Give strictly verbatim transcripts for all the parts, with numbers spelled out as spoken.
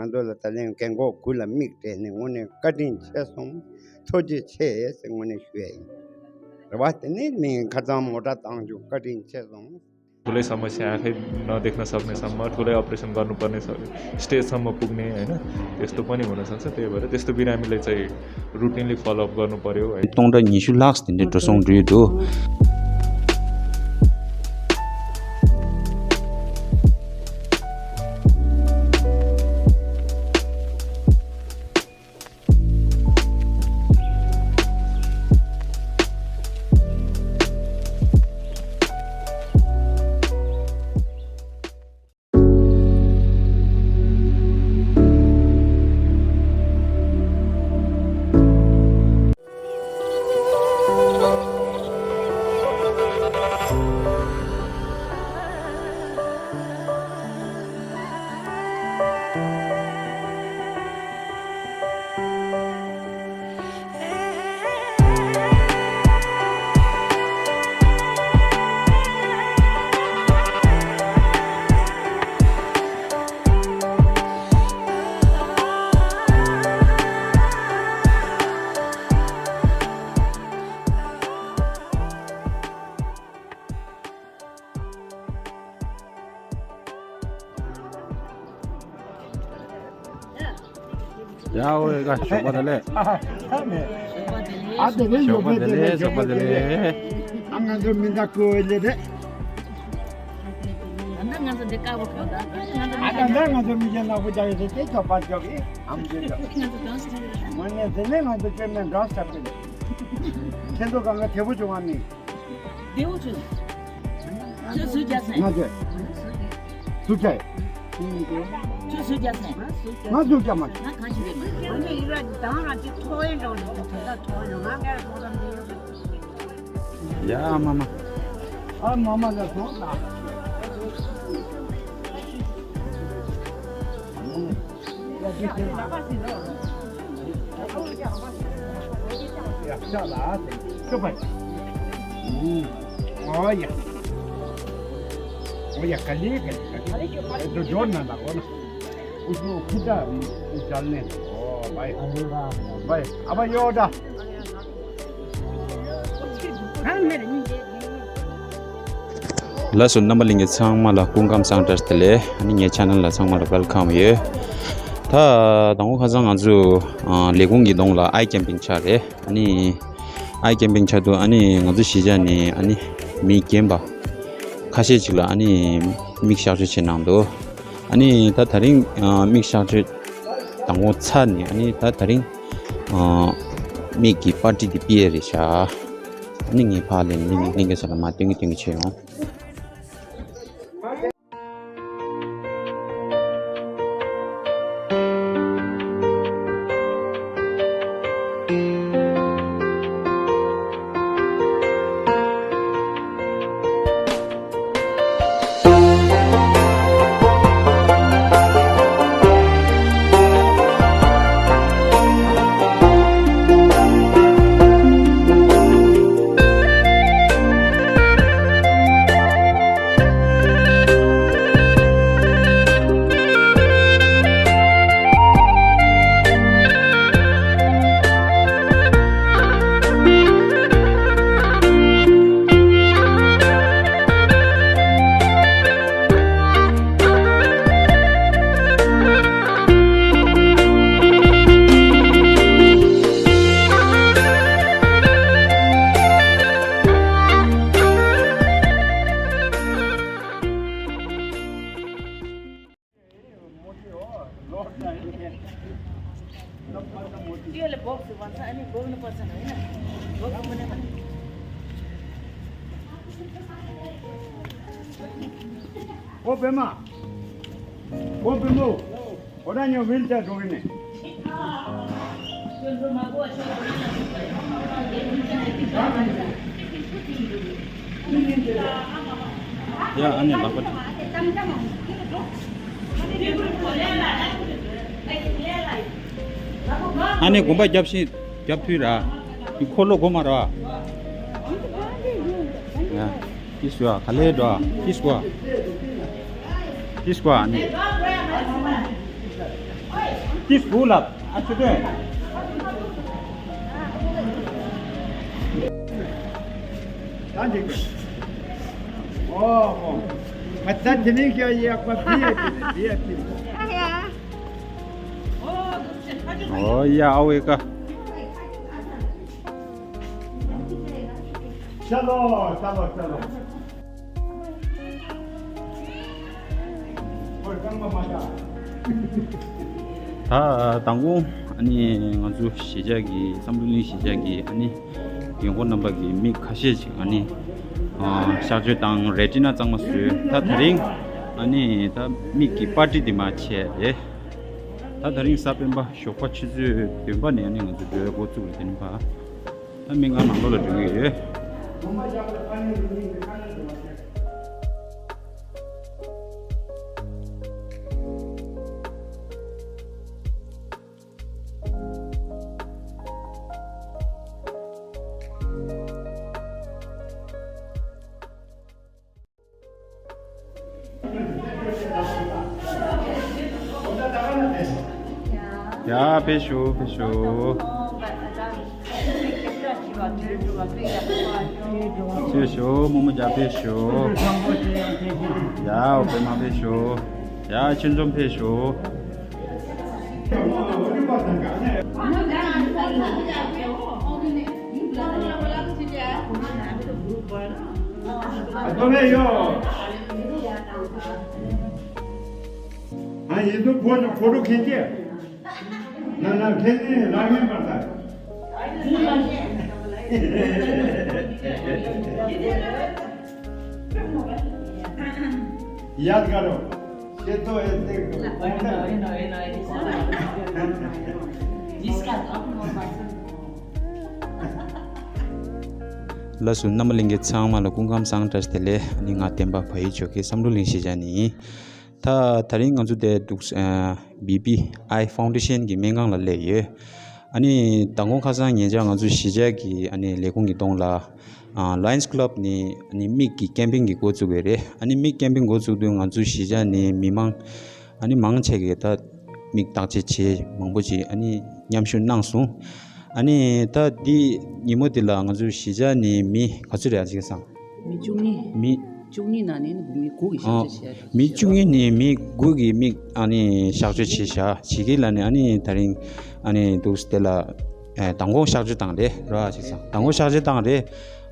ང་ཚོ་ལ་ད་ལན་རྒན་གོག་ཁུལ་ལ་མིག་སྤྲད་ནས་དངོས་གནས་བཀའ་དྲིན་ཆེ་སོང་། ཐུགས་རྗེ་ཆེ་ཟེར་དངོས་གནས་ཞུ་ཡ་ཡིན། རེད་བ། དེ་ནས་མི་ཁ་ཚང་མོ་ཊ་བཏང་རྒྱུ་བཀའ་དྲིན་ཆེ་སོང་། ठुलै समस्या, आँखै नदेख्न सक्ने सम्म, ठुलै अपरेसन गर्नुपर्ने स-, स्टेजसम्म पुग्ने, होइन, त्यस्तो पनि हुनसक्छ। त्यही भएर त्यस्तो बिरामीलाई चाहिँ रुटिनली फलोअप गर्नु पर्यो, है। སྟོང་ཕྲག་ཉི་ཤུ་ལྷག་དེ་འདྲའི་འགྲོ་སོང་འགྲོ་ཡི་འདུག། ཡ་ཨོ་ཡ་ག་ཞོགས་པ་བདེ་ལེགས། ཨ་དེ་ལས་ཞོགས་པ་བདེ་ལེགས། ཞོགས་པ་བདེ་ལེགས། ཨ་ང་ཚོ་མི་འདའ་ཀོ་ལེ་རེད། ད་ང་ཚོ་འདི་དཀར་པོ་གང་ད། ཨ་ད་ང་ཚོ་མི་རྒན་ནག་པོ་རྒྱག་ཡོད་དེ་དེ་ཅོག་པར་ཅོག་གི་ཨམ་ཅོག་ཅོག། ང་ཚོ་གང་ཞིག་རེད། ངོས་ནས་དེ་ནས་ང་ཚོ་ཅོ་ནས་འགྲོ་ས་རེད། ཁྱེད་ཚོ་གང་ག་དེ་པོ་བྱུང་བ་ནི། བདེ་བོ་བྱུང་། ཁྱོད་སུས་རྒྱག་སེ། ང་ཚོས། སུ་རྒྱག་ཁྱོད་སུས་རྒྱག་སེ། ང་སུས་རྒྱག་མ་བྱུང་། ང་གང་ཞིག་རེད་མ། ང་ཚོ་ཡིན་ར་དང་ར་ཅིག་ཐོག་ཡན་འགྲོ་ནས་དེ་ད་ཐོག་ཡོང་ང་ག་ཐོག་ར་འདི་ཡོད། ཡ་མ་མ། ཨ་མ་མ་ལ་སོང་ད། ཡ་ཤ་ལ་ཤ་པ། ཨོ་ཡ། ཨོ་ཡ་ག་ལེ་ག་ལེ་ག་ལེ། དུ་འབྱོར་ན་ལ་འོ་ན། ཨུ་ཚུ་ཁུ་ཏ་ཨུ་ཅལ་ནེ། ཨོ་བའི་བའི་ཨ་བ་ཡོ་ད། ལགས་སོ། རྣམ་པ་ལྷན་རྒྱས་ཚང་མ་ལ་སྐུ་ཁམས་བཟང་བཀྲ་ཤིས་བདེ་ལེགས། ཨ་ནི་ངའི་ཆེ་ནལ་ལ་ཚང་མ་ལ་ཝེལ་ཀམ་ཡོད། ད་དང་པོ་ཁ་སང་ང་ཚོ་ཨ་ལས་ཁུངས་ཀྱི་གདོང་ལ་ཨའི་ཀེམ་པིང་ཆགས་རེད། ཨ་ནི་ཨའི་ཀེམ་པིང་ཆགས་དུས་ཨ་ནི་ང་ཚོ་གཞིས་ཆགས་ནས་ཨ་ནི་མི་རྒན་པ་ཁ་ཤས་ཅིག་ལ་ཨ་ནི་མིག་གཤག་བཅོས་བྱེད་གནང་འདུག། ཨ་ནི་ད་ད་རིང་ཨ་མིག་གཤག་བཅོས་དང་པོ་ཚར་ནས་ཨ་ནི་ད་ད་རིང་ཨ་མིག་གི་པར་ཊི་དེ་ཕུལ་ཡས་རེད་ཤག། ཨ་ནི་ངས་ཕར་ལན་ལིང་ལིང་གེ་ས་ལ་མ་སྟོན་གི་སྟོན་གི་བྱས་ཡོང་། ཨོ་པདྨ། ཨོ་པདྨ། ཨོ་ན་ཉོ་ཝིལ་ཅེར་འགྲོ་གི་ནས། ཡ་ཨ་ནི་ལག་པ། ཨ་ནི་གོམ་པ་རྒྱབ་ཤིང་རྒྱབ་ཐུལ་ར། འདི་འཁོར་ལོ་སྒོ་མ་ར། ཡ། ཏིས་ཀ་ག་ལེ་འགྲོ། ཏིས་ཀ་ཏིས་ཀ་ཨ་ནི། This school up. Accident. Oh, yeah, away ka. Chalo, chalo, chalo. ད་དང་པོ་ཨ་ནི་ང་ཚོ་གཞིས་ཆགས་ཀྱི་བསམ་གྲུབ་གླིང་གཞིས་ཆགས་ཀྱི་ཨ་ནི་ཡོང་སྒོ་རྣམ་པ་གི་མི་ཁ་ཤས་ཅིག་ཨ་ནི་ཨ་གཤག་བཅོས་དང་རེ་ཊི་ན་གཙང་མ་བཟོས། ད་དེ་རིང་ཨ་ནི་ད་མིག་གི་པར་ཊི་འདི་མ་བྱས་རེད། ད་དེ་རིང་གཟའ་སྤེན་པ་ཞོགས་པ་ཆུ་ཚོད་བདུན་པ་ནས་ཨ་ནི་ང་ཚོ་འགྲོ་ཡ་འགོ་བཙུགས་རེད། དེ་ནི་ཕ། ད་མི་ལྔ་ནང་ལོགས་ལ་འགྲོ་གི་ཡོད། ཡ་ཕེབས་ཤོག་ཕེབས་ཤོག་ཕེབས་ཤོག་རྨོ་མོ་རྒྱལ་ཕེབས་ཤོག་ཡ་འོ་པད་མ་ཕེབས་ཤོག་ཡ་ཆོས་འཛོམས་ཕེབས་ཤོག་ཨ་ཡིན་དུ་བོད་ལ་ཕོ་རུ་ཁེན་ཅེ། ན་ན་ཁེན་ནི་རང་ཡིན་པར་ཐལ། ཡ་དགའ་རོ། ཁྱེད་ཚོ་ཨེ་ཏེ་གོང་ན། ལགས་སོ། རྣམ་པ་ལྷན་རྒྱས་ཚང་མ་ལ་སྐུ་ཁམས་བཟང་། བཀྲ་ཤིས་བདེ་ལེགས། ཨ་ནི་ང་བསྟན་པ་བལ་ཡུལ་ཇོ་ཁའི་བསམ་གྲུབ་གླིང་གཞིས་ཆགས་ནས་ཡིན། ད་དེ་རིང་ང་ཚོ་དེ་འདུག་ཨ་བི་བི་ཨའི་ཕའུན་ཌེ་ཤན་གྱི་སྨན་ཁང་ལ་སླེབས་ཡོད། ཨ་ནི་མདང་དགོང་ཁ་སང་ཉེ་ཆར་ང་ཚོ་གཞིས་ཆགས་ཀྱི་ཨ་ནི་ལས་ཁུངས་ཀྱི་གདོང་ལ་ཨ་Lions Club ནས་ཨ་ནི་མིག་གི་ཀེམ་པིང་གི་འགོ་བཙུགས་པ་རེད། ཨ་ནི་མིག་ཀེམ་པིང་འགོ་བཙུགས་དུས་ང་ཚོ་གཞིས་ཆགས་ནས་མི་མང་ཨ་ནི་མང་ཆེ་གིས་ད་མིག་བརྟག་དཔྱད་བྱེད་མང་པོ་ཅིག་ཨ་ནི་མཉམ་ཞུགས་གནང་སོང་། ཨ་ནི་ད་འདི་ཉིན་མོ་འདི་ལ་ང་ཚོ་གཞིས་ཆགས་ནས་མི་ག་ཚོད་རེད། ཨ་ཅིག་སང་། མི་བཅུ་གཉིས། མི་བཅུ་གཉིས་ནང་ནས་མི་དགུ་གིས་གཤག་བཅོས་བྱས། མི་བཅུ་གཉིས་ནས་མི་དགུ་གིས་མིག་ཨ་ནི་གཤག་བཅོས་བྱས་བཞག་བྱེད་ཀྱི་ལ་ནི་ཨ་ནི་ད་རིང་ཨ་ནི་འདུག་སྟེ་ལ་ཨེ་མདང་དགོང་གཤག་བཅོས་བཏང་རེད་ར། ཅིག་སང་མདང་དགོང་གཤག་བཅོས་བཏང་རེད།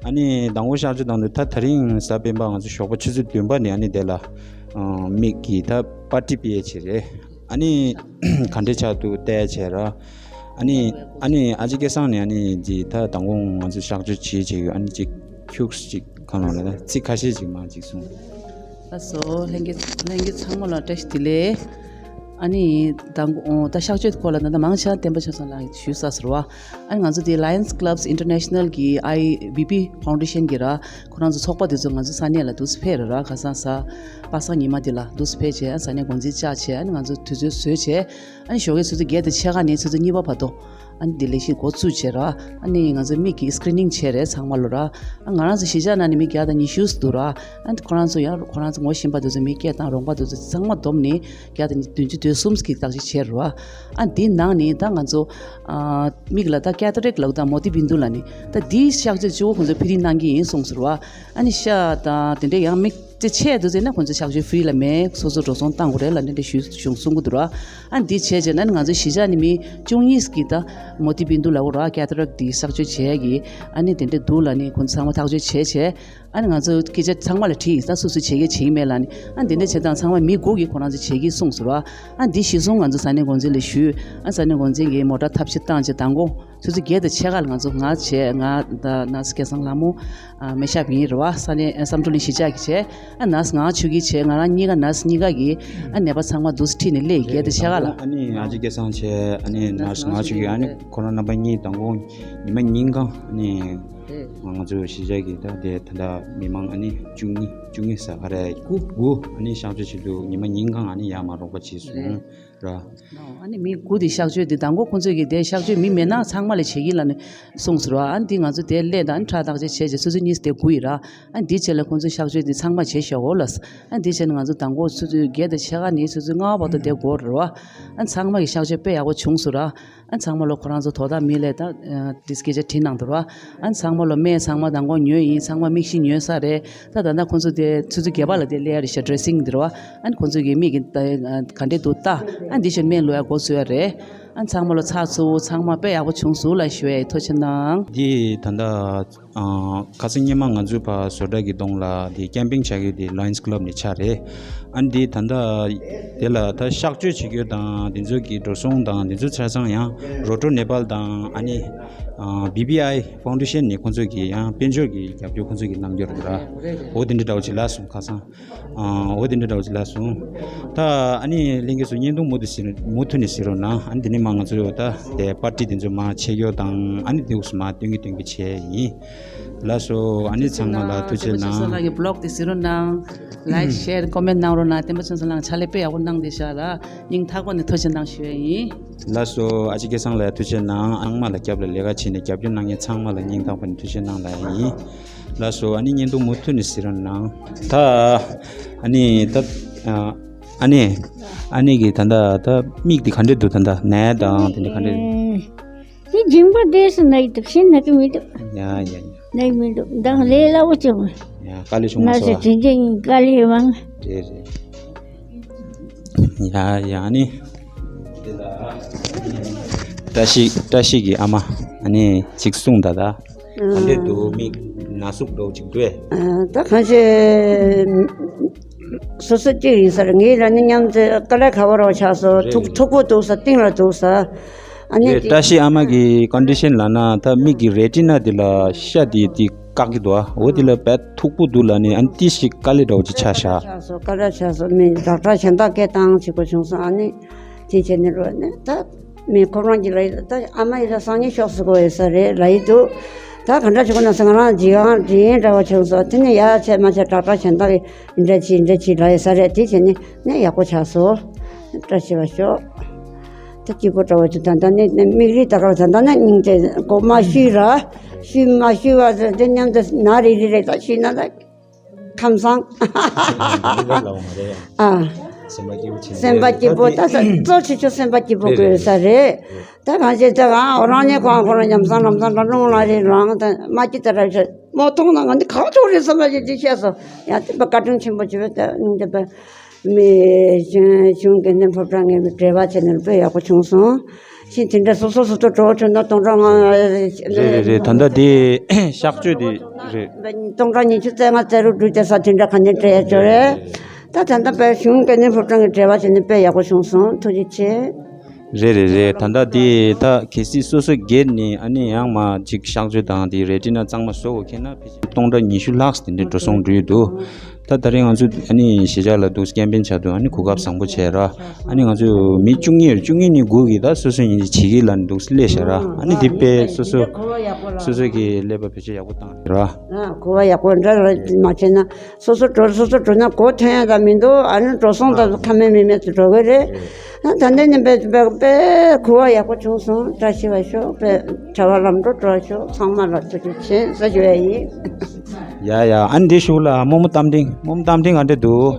ཨ་ནི་མདང་དགོང་གཤག་བཅོས་བཏང་དུས་ད་ད་རིང་གཟའ་སྤེན་པ་ང་ཚོ་ཞོགས་པ་ཆུ་ཚོད་བདུན་པ་ནས་ཨ་ནི་དེ་ལ་ཨ་མིག་གི་ད་པར་ཊི་སྤེལ་བྱས་རེད། ཨ་ནི་ག་འདྲས་ཆགས་འདུག་བལྟས་བྱས་ར། ཨ་ནི་ཨ་ནི་ཨ་ཅེ་སྐལ་བཟང་ནས་ཨ་ནི་ཅིག་ད་མདང་དགོང་ང་ཚོ་གཤག་བཅོས་བྱེད་བྱེད་ཡོད། ཨ་ནི་ཅིག་ཁྱུགས་ཅིག་གང་ལ་ལ་ད་ཚིག་ཁ་ཤས་ཅིག་མ་ཅིག་གསུངས། ལགས་སོ། ལྷན་རྒྱས་ལྷན་རྒྱས་ཚང་མ་ལ་བཀྲ་ཤིས་བདེ་ལེགས། ཨ་ནི་མདང་དགོང་ད་གཤག་བཅོས་སྐོར་ལ་ད་ལྟ་མང་ཆེ་བ་བསྟན་པ་ཆོས་བཟང་ལགས་ཀྱིས་ཞུས་ཚར་སོང་བ། ཨ་ནི་ང་ཚོ་དེ་Lions Clubs International གི་ཨའི་བི་བི་ཕའུན་ཌེ་ཤན་གི་ར། ཁོ་རང་ཚོ་ཚོགས་པ་དེ་ཚོ་ང་ཚོ་ས་གནས་ལ་འདུག་སེ་ཕེབས་རེད་ར། ཁ་སང་གཟའ་པ་སངས་ཉི་མ་དེ་ལ་འདུག་སེ་ཕེབས་བྱས། ཨ་ས་གནས་འགོ་འཛིན་བཅར་བྱས། ཨ་ནི་ང་ཚོ་དུས་ཚོད་བཟོས་བྱས། ཨ་ནི་ཞོགས་ཀའི་ཆུ་ཚོད་བརྒྱད་དང་ཕྱེད་ཀ་ནས་ཆུ་ཚོད་གཉིས་པ་བར་དུ་ཨ་ནི་དེ་ལས་གཞི་འགོ་བཙུགས་བྱས་ར། ཨ་ནི་ང་ཚོ་མིག་གི་སི་ཀི་རི་ནིང་བྱས་རེད་ཚང་མ་ལོ་ར། ཨ་ང་རང་ཚོ་གཞིས་ཆགས་ནང་ནས་མི་བརྒྱ་དང་ཉི་ཤུ་འདུག་ར། ཨ་ནི་ཁོ་རང་ཚོ་ཡང་ཁོ་རང་ཚོ་ངོ་ཤེས་པ་དེ་ཚོ་མི་སྐད་དང་རོགས་པ་དེ་ཚོ་ཚང་མ་བསྡོམས་ནས་བརྒྱ་དང་བདུན་ཅུ་དོན་གསུམ་གྱི་བརྟག་དཔྱད་བྱས་ར། ཨ་འདི་ནང་ནས་ད་ང་ཚོ་ཨ་མིག་ལ་ད་ཀེ་ཏ་རེག་ལབ་དང་མོ་ཏི་བིན་དུ་ལབ་ནས་ད་འདིའི་གཤག་བཅོས་གཅིག་པོ་ཁོང་ཚོ་ཕི་རི་གནང་གི་ཡིན་གསུངས་སོང་ར། ཨ་ནི་ཤ་དང་དེ་འདྲའི་ཡང་མིག་དེ་ཆད་འདུག་ཟེར་ན་ཁོང་ཚོས་གཤག་བཅོས་ཧྥི་རི་ལ་མེད། སོ་སོ་འགྲོ་སོང་བཏང་དགོས་རེད་ལབ་ནས་འདྲ་ཞུས་བྱུང་གསུང་གི་འདུག་ར། ཨ་འདི་བྱས་རྗེས་ན་ནི་ང་ཚོ་གཞིས་ཆགས་ནས་མི་བཅུ་གཉིས་ཀྱིས་ད་མོ་ཏི་བིན་དུ་ལབ་དགོས་ར། ཀེ་ཏ་རེག་འདི་གཤག་བཅོས་བྱས་ཀྱི་ཨ་ནི་དེ་འདྲ་འདུག་ལབ་ནས་ཁོང་ཚོ་ཚང་མ་ཐག་གཅོད་བྱས་བྱས། ཨ་ནི་ང་ཚོ་སྐད་ཆ་ཚང་མ་ལ་དྲིས་ཡིན། ད་སུ་སུ་བྱེད་ཀྱི་བྱེད་ཀྱི་མེད་ལབ་ནས། ཨ་འདི་འདྲ་བྱེད་སྟངས་ཚང་མ་མི་དགུ་གིས་ཁོ་རང་ཚོ་བྱེད་ཀྱི་གསུངས་སོང་ར། ཨ་འདི་གཞི་བཟུང་ང་ཚོ་ས་གནས་འགོ་འཛིན་ལ་ཞུས། ཨ་ས་གནས་འགོ་འཛིན་གྱིས་མོ་ཊ་ཐབས་ཤེས་བཏང་བྱས་མདང་དགོང་ཆུ་ཚོད་བརྒྱད་དང་ཕྱེད་ཀ་ལ་ང་ཚོ་ང་བྱས་ང་ད་ནར་སི་སྐལ་བཟང་ལྷ་མོ། ཨ་མེ་ཤ་བིན་རེད་བ། ས་གནས་ཨ་བསམ་གྲུབ་གླིང་གཞིས་ཆགས་ཀྱི་བྱས། ཨ་ནར་སི་ང་ཆོས་སྐྱིད་བྱས། ང་རང་གཉིས་ཀ་ནར་སི་གཉིས་ཀ་གིས་ཨ་ནད་པ་ཚང་མ་འདུག་སེ་ཁྲིད་ནས་སླེབས། བརྒྱད་དང་ཕྱེད་ཀ་ལ། ཨ་ནི་ང་ཅིག་སྐལ་བཟང་བྱས། ཨ་ནི་ནར་སི་ང་ཆོས་སྐྱིད། ཨ་ནི་ཁོ་རང་རྣམ་པ་གཉིས་མདང་དགོང་ཉི་མ་ཉིན་གང་ཨ་ནི་ང་ཚོ་གཞིས་ཆགས་ཀྱི་ད་དེ་ད་ལྟ་མི་མང་ཨ་ནི་བཅུ་གཉིས་བཅུ་གཉིས་ས་ག་རེ་དགུ་དགུ་ཨ་ནི་གཤག་བཅོས་བྱེད་དུས་ཉི་མ་ཉིན་གང་ཨ་ནི་ཡར་མར་རོགས་པ་བྱས་སོང་། ར། ཨ་ནི་མི་དགུ་དེ་གཤག་བཅོས་དེ་མདང་དགོང་ཁོང་ཚོས་ཀྱི་དེ་གཤག་བཅོས་མི་མེད་ན་ཚང་མ་ལ་བྱེད་ཀྱི་ལབ་ནས་གསུངས་སོང་ར། ཨ་ནི་དེ་ང་ཚོ་དེ་སླེབས་དང་ཨ་ནི་ཁྲག་བརྟག་དཔྱད་བྱས་རྗེས་སོ་སོ་གཉིས་དེ་དགུ་ཡིན་ར། ཨ་ནི་དེ་རྗེས་ལ་ཁོང་ཚོས་གཤག་བཅོས་དེ་ཚང་མ་བྱས་ཤག་འོ་ལགས། ཨ་ནི་དེ་བྱས་ནས་ང་ཚོ་མདང་དགོང་ཆུ་ཚོད་བརྒྱད་དང་ཕྱེད་ཀ་ནས་ཆུ་ཚོད་ལྔ་པ་བར་དུ་དེ་འགོར་ར། ཨ་ནི་ཚང་མ་གི་གཤག་བཅོས་དཔེ་ཡག་པོ་བྱུང་སོང་ར། ཨ་ཚང་མ་ལོ་ཁོ་རང་ཚོ་དོ་བདག་མི་ལས་ད་དེ་སྐད་ཆ་དྲིས་གནང་འདུག་ར། ཨ་ཚང་མ་ལོ་སྨན་ཚང་མ་མདང་དགོང་ཉོས་ཡིན། ཚང་མ་མིག་ཤེལ་ཉོས་ས་རེད། ད་ད་ལྟ་ཁོང་ཚོ་དེ་ཆུ་ཚོད་བརྒྱད་པ་ལ་དེ་སླེབས་ཡ་རེད་ཤག་ཌི་རེ་སིང་འདི་ར། ཨ་ཁོང་ཚོ་གི་མིག་གི་ད་ག་འདྲས་འདུག་ལྟ། ཨ་འདི་ཕྱིར་སྨན་བླུག་ཡ་འགོ་ཚུགས་ཡ་རེད། ཨ་ཚང་མ་ལོ་ཚགས་ཚུད་པོ་ཚང་མ་དཔེ་ཡག་པོ་བྱུང་སོང་ལ་ཞུ་ཡ་ཡིན། ཐུགས་རྗེ་གནང་། འདི་ད་ལྟ་ཨ་ཁ་སང་སྔོན་མ་ང་ཚོའི་ཕར་བཟོ་གྲྭ་གི་གདོང་ལ་དེ་ཀེམ་པིང་བྱ་གི་དེ་ལ་ཡོན་སི་ཀླབ་ནས་ཆགས་རེད། ཨ་ནི་དེ་ད་ལྟ་དེ་ལ་ད་གཤག་བཅོས་བྱེད་རྒྱུ་དང་དེ་ཚོ་གི་འགྲོ་སོང་དང་དེ་ཚོ་ཆ་ཚང་ཡང་རོ་ཊོ་ནེ་པཱལ་དང་ཨ་ནི་བི་བི་ཨའི་ཕའུན་ཌེ་ཤན་ནས་ཁོང་ཚོ་གི་ཡང་དཔལ་འབྱོར་གྱི་རྒྱབ་སྐྱོར་ཁོང་ཚོ་གི་གནང་རྒྱུ་རེད་ར། འོ་དེ་འདྲ་འདྲ་བོ་ཅིག་ལ་སོང་ཁ་སང་། ཨ་འོ་དེ་འདྲ་འདྲ་བོ་ཅིག་ལ་སོང་། ད་ཨ་ནི་ལྷན་རྒྱས་ཚོ་བརྙན་ཐུང་མུ་མཐུད་ཟེར་མུ་མཐུད་ནས་གཟིགས་རོགས་གནང་། ཨ་ནི་དེ་ནས་མ་ང་ཚོ་ད་དེ་པར་ཊི་དེ་ཚོ་མ་ཆད་ཡོད་དང་ཨ་ནི་དེ་འུ་སུ་མ་སྟོན་གི་སྟོན་གི་བྱས་ཡིན། ལགས་སོ། ཨ་ནི་ཚང་མ་ལ་ཐུགས་རྗེ་གནང་། ལགས་སོ། ལགས་ཀྱི་བི་ལོག་དེ་གཟིགས་རོགས་གནང་། ལའིཀ་ཤེར་ཀོ་མེན་གནང་རོགས་གནང་། བསྟན་པ་ཆོས་བཟང་ལགས་ཕྱག་ལས་དཔེ་ཡག་པོ་གནང་བསྡད་ཤག་ར། སྙིང་ཐག་པ་ནས་ཐུགས་རྗེ་གནང་ཞུ་ཡ་ཡིན། ལགས་སོ། ཨ་ཅེ་སྐལ་བཟང་ལགས་ཐུགས་རྗེ་གནང་། ཨང་མ་ལ་རྒྱབ་ལ་ལས་ཀ་བྱས་ནས་རྒྱབ་སྐྱོར་གནང་མཁན་ཚང་མ་ལ་སྙིང་ཐག་པ་ནས་ཐུགས་རྗེ་གནང་ལབ་ཡ་ཡིན། ལགས་སོ། ཨ་ནི་བརྙན་ཐུང་མུ་མཐུད་ནས་གཟིགས་རོགས་གནང་། ད་ཨ་ནི་ད་ཨ་ནི་ཨ་ནི་གི་ད་ད་ད་མིག་དེ་ག་འདྲས་འདུག་ད་ད་ནད་དང་དེ་འདྲ་ག་འདྲས་འདུག་དེ་འཇིང་པོ་དེ་སུ་ན་ཡི་འདུག་ཤིན་ན་གི་མི་འདུག་ཡ་ཡ་ཡ། ན་ཡི་མི་འདུག་མདང་ལས་སླ་བོ་བྱུང་། ཡ་དཀའ་ལས་བྱུང་མ་ན་སོང་། ཟེར་དྲིན་ཅན་དཀའ་ལས་མང་། རེད་རེད། ཡ་ཡ་ནི། བཀྲ་ཤིས་བཀྲ་ཤིས་ཀྱི་ཨ་མ་ཨ་ནི་ཅིག་གསུངས་ད་ད། ག་འདྲས་འདུག་མིག་ན་ཟུག་འདྲ་བོ་ཅིག་འདུག་ཨེ། ད་གང་ཤེས། སོ་སོ་གཅིག་ཡིན་ས་རེད། ངའི་རང་ནི་མཉམ་ཚེ་དཀའ་ལས་ཁག་པོ་རོགས་ཆགས་སོང་། ཐུག་མཐུག་པོ་འདུག་ས་གཏིང་ལ་འདུག་ས། ཨ་ནི་དེ་བཀྲ་ཤིས་ཨ་མ་གི་ཀོན་ཌི་ཤན་ལབ་ན་ད་མིག་གི་རེ་ཊི་ན་དེ་ལ་ཤ་དེ་དེ་བཀག་གི་འདུག་ཨ། འོ་དེ་ལ་བས་མཐུག་པོ་འདུག་ལབ་ནས་ཨ་ནི་ཏི་ཞིག་དཀའ་ལས་འདྲ་བོ་ཅིག་ཆགས་ཤག་ཆགས་སོང་། དཀའ་ལས་ཆགས་སོང་། མི་ཌོག་ཊར་གཞན་དག་སྐད་བཏང་བྱེད་དགོས་བྱུང་སོང་། ཨ་ནི་དེ་བྱས་ནས་རོགས་ནས་ད་མི་ཁོ་རང་གི་ལ་ཡི་ད་ཨ་མ་ཡི་ལ་སང་ཉིན་ཤོག་ཟེར་དགོས་ཡོད་ས་རེད་ལབ་ཡི་འདུག་ད་ག་འདྲ་བྱེད་དགོས་ན་སང་རང་ཇི་ཡང་དྲིན་འདྲ་བོ་བྱུང་སོང་། དེ་ནས་ཡ་བྱས་མ་བྱས་ཌོག་ཊར་གཞན་དག་གི་འདྲ་བྱེད་འདྲ་བྱེད་ལབ་ཡོད་ས་རེད། དེ་བྱས་ནས་ནས་ཡག་པོ་ཆགས་སོང་། བཀྲ་ཤིས་པ་ཤོག་ད་སྐྱིད་པོ་འདྲ་བོ་ཅིག་ད་ལྟ་ནི་མིག་རིལ་ད་ག་ད་ལྟ་ན་སྙིང་རྗེ་གོ་མ་ཤུས་ར། ཤུས་མ་ཤུས་པ་ཟེར་དེ་མཉམ་དུ་ན་རི་རི་རེད། ད་ཤུས་ན་ད་ཁམས་བཟང་། ཨ། སེམས་པ་སྐྱིད་པོ་བྱེད། སེམས་པ་སྐྱིད་པོ་ད་ད་གཙོ་ཆེ་ཆེ་སེམས་པ་སྐྱིད་པོ་དགོས་ས་རེད། ད་གང་བྱེད་ད་གང་འོ་རང་ཉིད་ཁོང་ཁོ་རང་ཉམས་སང་ལམ་སང་འགྲོ་ལུང་ལ་རེད་རང་ད་མ་སྐྱིད་ད་ར་བྱེད་མོ་མཐོང་ན་ང་འདི་གང་ཐུག་རེད་བསམ་པ་ཞིག་འདི་བཤད་སོང་། ཡང་དེ་བཀའ་དྲིན་ཆེན་པོ་བྱེད་པ་ད་སྙིང་རྗེ་པ། མི་གཞུང་གཞུང་འགན་འཛིན་སློབ་གྲྭ་ངས་འབྲེལ་བ་བྱས་ནས་དཔེ་ཡག་པོ་བྱུང་སོང་། ཤིང་དེ་འདྲ་སོ་སོ་སོ་སོ་གྲོགས་བྱུང་ན་སྟོང་ཕྲག་ལྔ། རེད་རེད་རེད། ད་ལྟ་དེ་གཤག་བཅོས་དེ་རེད། སྟོང་ཕྲག་ཉི་ཤུ་རྩ་ལྔ་རྩ་དྲུག་བསྒྲུབས་བྱས་ས་དེ་འདྲ་ག་ནས་སྤྲད་ཡ་ཅོ་རེད། ད་ད་ལྟ་དཔེ་གཞུང་འགན་འཛིན་སློབ་གྲྭ་ངས་འབྲེལ་བ་བྱས་ནས་དཔེ་ཡག་པོ་བྱུང་སོང་། ཐུགས་རྗེ་ཆེ། རེད་རེད་རེད། ད་ལྟ་དེ་ད་གལ་སྲིད་སོ་སོ་སྒེར་ནས་ཨ་ནི་ཡང་མ་ཅིག་གཤག་བཅོས་དང་དེ་རེ་ཊི་ན་གཙང་མ་བཟོ་དགོས་ཁེལ་ན་ཕལ་ཆེར་སྟོང་ཕྲག་ཉི་ཤུ་ལྷག་དེ་འདྲའི་འགྲོ་སོང་འགྲོ་ཡི་འདུག་ད་ད་རེས་ང་ཚོ་ཨ་ནི་གཞིས་ཆགས་ལ་འདུག་ཀེམ་པིང་བྱ་འདུག་ཨ་ནི་གོ་སྐབས་བཟང་པོ་བྱས་ར། ཨ་ནི་ང་ཚོ་མི་བཅུ་གཉིས་བཅུ་གཉིས་ནས་དགུ་གིས་ད་སོ་སོ་ཡིན་གཅིག་བྱེད་ཀྱི་ལ་འདུག་སླེབས་བཞག་ར། ཨ་ནི་དེ་དཔེ་སོ་སོ་སོ་སོ་གི་ཀླད་པ་བེད་སྤྱོད་ཡག་པོ་བཏང་ར། ཨ་གོ་བ་ཡག་པོ་འདྲ་ར་མ་བྱས་ན་སོ་སོ་འགྲོ་སོ་སོ་འགྲོ་ན་གོ་ཐོན་ཡ་ད་མི་འདུག་ཨ་ནི་འགྲོ་སོང་ད་ཁ་མེད་མིག་མེད་དུ་འགྲོ་གི་རེད། ཨ་ད་འདི་ནི་དཔེ་དཔེ་དཔེ་གོ་བ་ཡག་པོ་བྱུང་སོང་། བཀྲ་ཤིས་པ་ཤོག་དཔེ་བྱ་བ་ལམ་འགྲོ་འགྲོ་ཤོག་ཚང་མ་ལ་ཐུགས་རྗེ་ཆེ་ཟེར་ཞུ་ཡ་ཡིན། ཡ་ཡ། ཨ་ནི་འདི་ཞུ་ལ་རྨོ་མོ་རྟ་མགྲིན། རྨོ་མོ་རྟ་མགྲིན་ག་འདྲས་འདུག་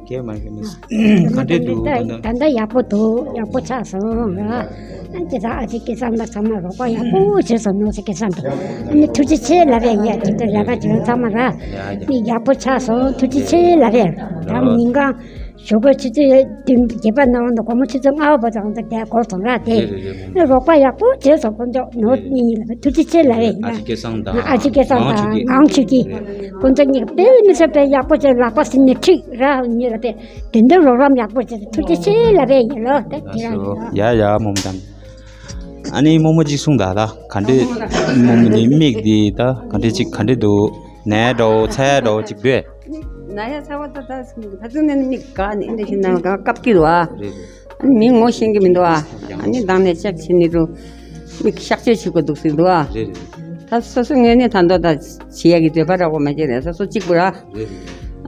ཁྱེད་མ་ཁྱེད་མི་ག་འདྲས་འདུག་ད་ལྟ། ད་ལྟ་ཡག་པོ་འདུག་ཡག་པོ་ཆགས་སོང་ར། ཨ་ཁྱེད་ཚང་ཨ་ཅེ་སྐལ་བཟང་དང་ཚང་མ་རོགས་པ་ཡག་པོ་བྱས་སོང་ནོ་ཟེར་སྐལ་བཟང་དང་། ཨ་ནི་ཐུགས་རྗེ་ཆེ་ལབ་ཡ་ཡིན། ཨ་ཅེ་དང་ལས་ཀ་བྱེད་མཁན་ཚང་མ་ར། ཡ་ཡ། ནི་ཡག་པོ་ཆགས་སོང་། ཐུགས་རྗེ་ཆེ་ལབ་ཡ། ད་ཉིན་གང་ཞོགས་པ་ཆུ་ཚོད་བདུན་བརྒྱད་པ་ནང་དུ་དགོང་མོ་ཆུ་ཚོད་ལྔ་པ་བར་དུ་ང་ཚོ་དེ་འགོར་སོང་ར་དེ། རེད་རེད་རེད། ཨ་རོགས་པ་ཡག་པོ་བྱས་སོང་ཁོང་ཚོ་ནོ། རེད། གཉིས་ལ་ཐུགས་རྗེ་ཆེ་ལབ་ཡ་ཡིན། ཨ་ཅེ་སྐལ་བཟང་དང་ཨ་ཅེ་སྐལ་བཟང་དང་ངག་དབང་ཆོས་སྐྱིད། ངག་དབང་ཆོས་སྐྱིད། ཁོང་ཚོ་གཉིས་ཀ་དཔེ་མི་སྲིད་པའི་ཡག་པོ་བྱས། ལག་པ་ཟིན་ནས་འཁྲིག་ར་གཉིས་ལ་དཔེ་དོན་དུ་རོགས་རམ་ཡག་པོ་བྱས། ཐུགས་རྗེ་ཆེ་ལབ་ཡ་ཡིན་ལོ། དེ་དེ་རང་ཡིན་ལོ། ཡ་ཡ། རྨོ་མོ་དང་། ཨ་ནི་རྨོ་མོ་གཅིག་གསུངས་ད་ད་ག་འདྲས། རྨོ་མོ་ནི་མིག་འདི་ད་ག་འདྲས་ཅིག་ག་འདྲས་འདུག་ནད་འདྲ་བོ་ཚ་ཡ་འདྲ་བོ་ཅིག་འདུག་ན་ཡ་ཚ་བ་ད་ད་ད་ཚུན་ནས་མིག་ག་ནས་འདི་བཞིན་ན་ག་བཀབ་ཀྱི་འདུག་ཨ། རེད་རེད། ཨ་ནི་མི་ངོ་ཤེས་ཀྱི་མི་འདུག་ཨ། ཨ་ནི་མདང་ནས་ཅེག་བྱས་ནས་འགྲོ། མིག་གཤག་བཅོས་བྱེད་དགོས་འདུག་ཟེར་འདུག་ཨ། རེད་རེད། ད་སོ་སོ་ངོས་ནས་ད་མདོ་ད་བྱེད་ཡ་གི་འདོད་པ་རག་པ་མ་བྱས་ནས་སོ་སོ་གཅིག་པུ་ར། རེད་རེད།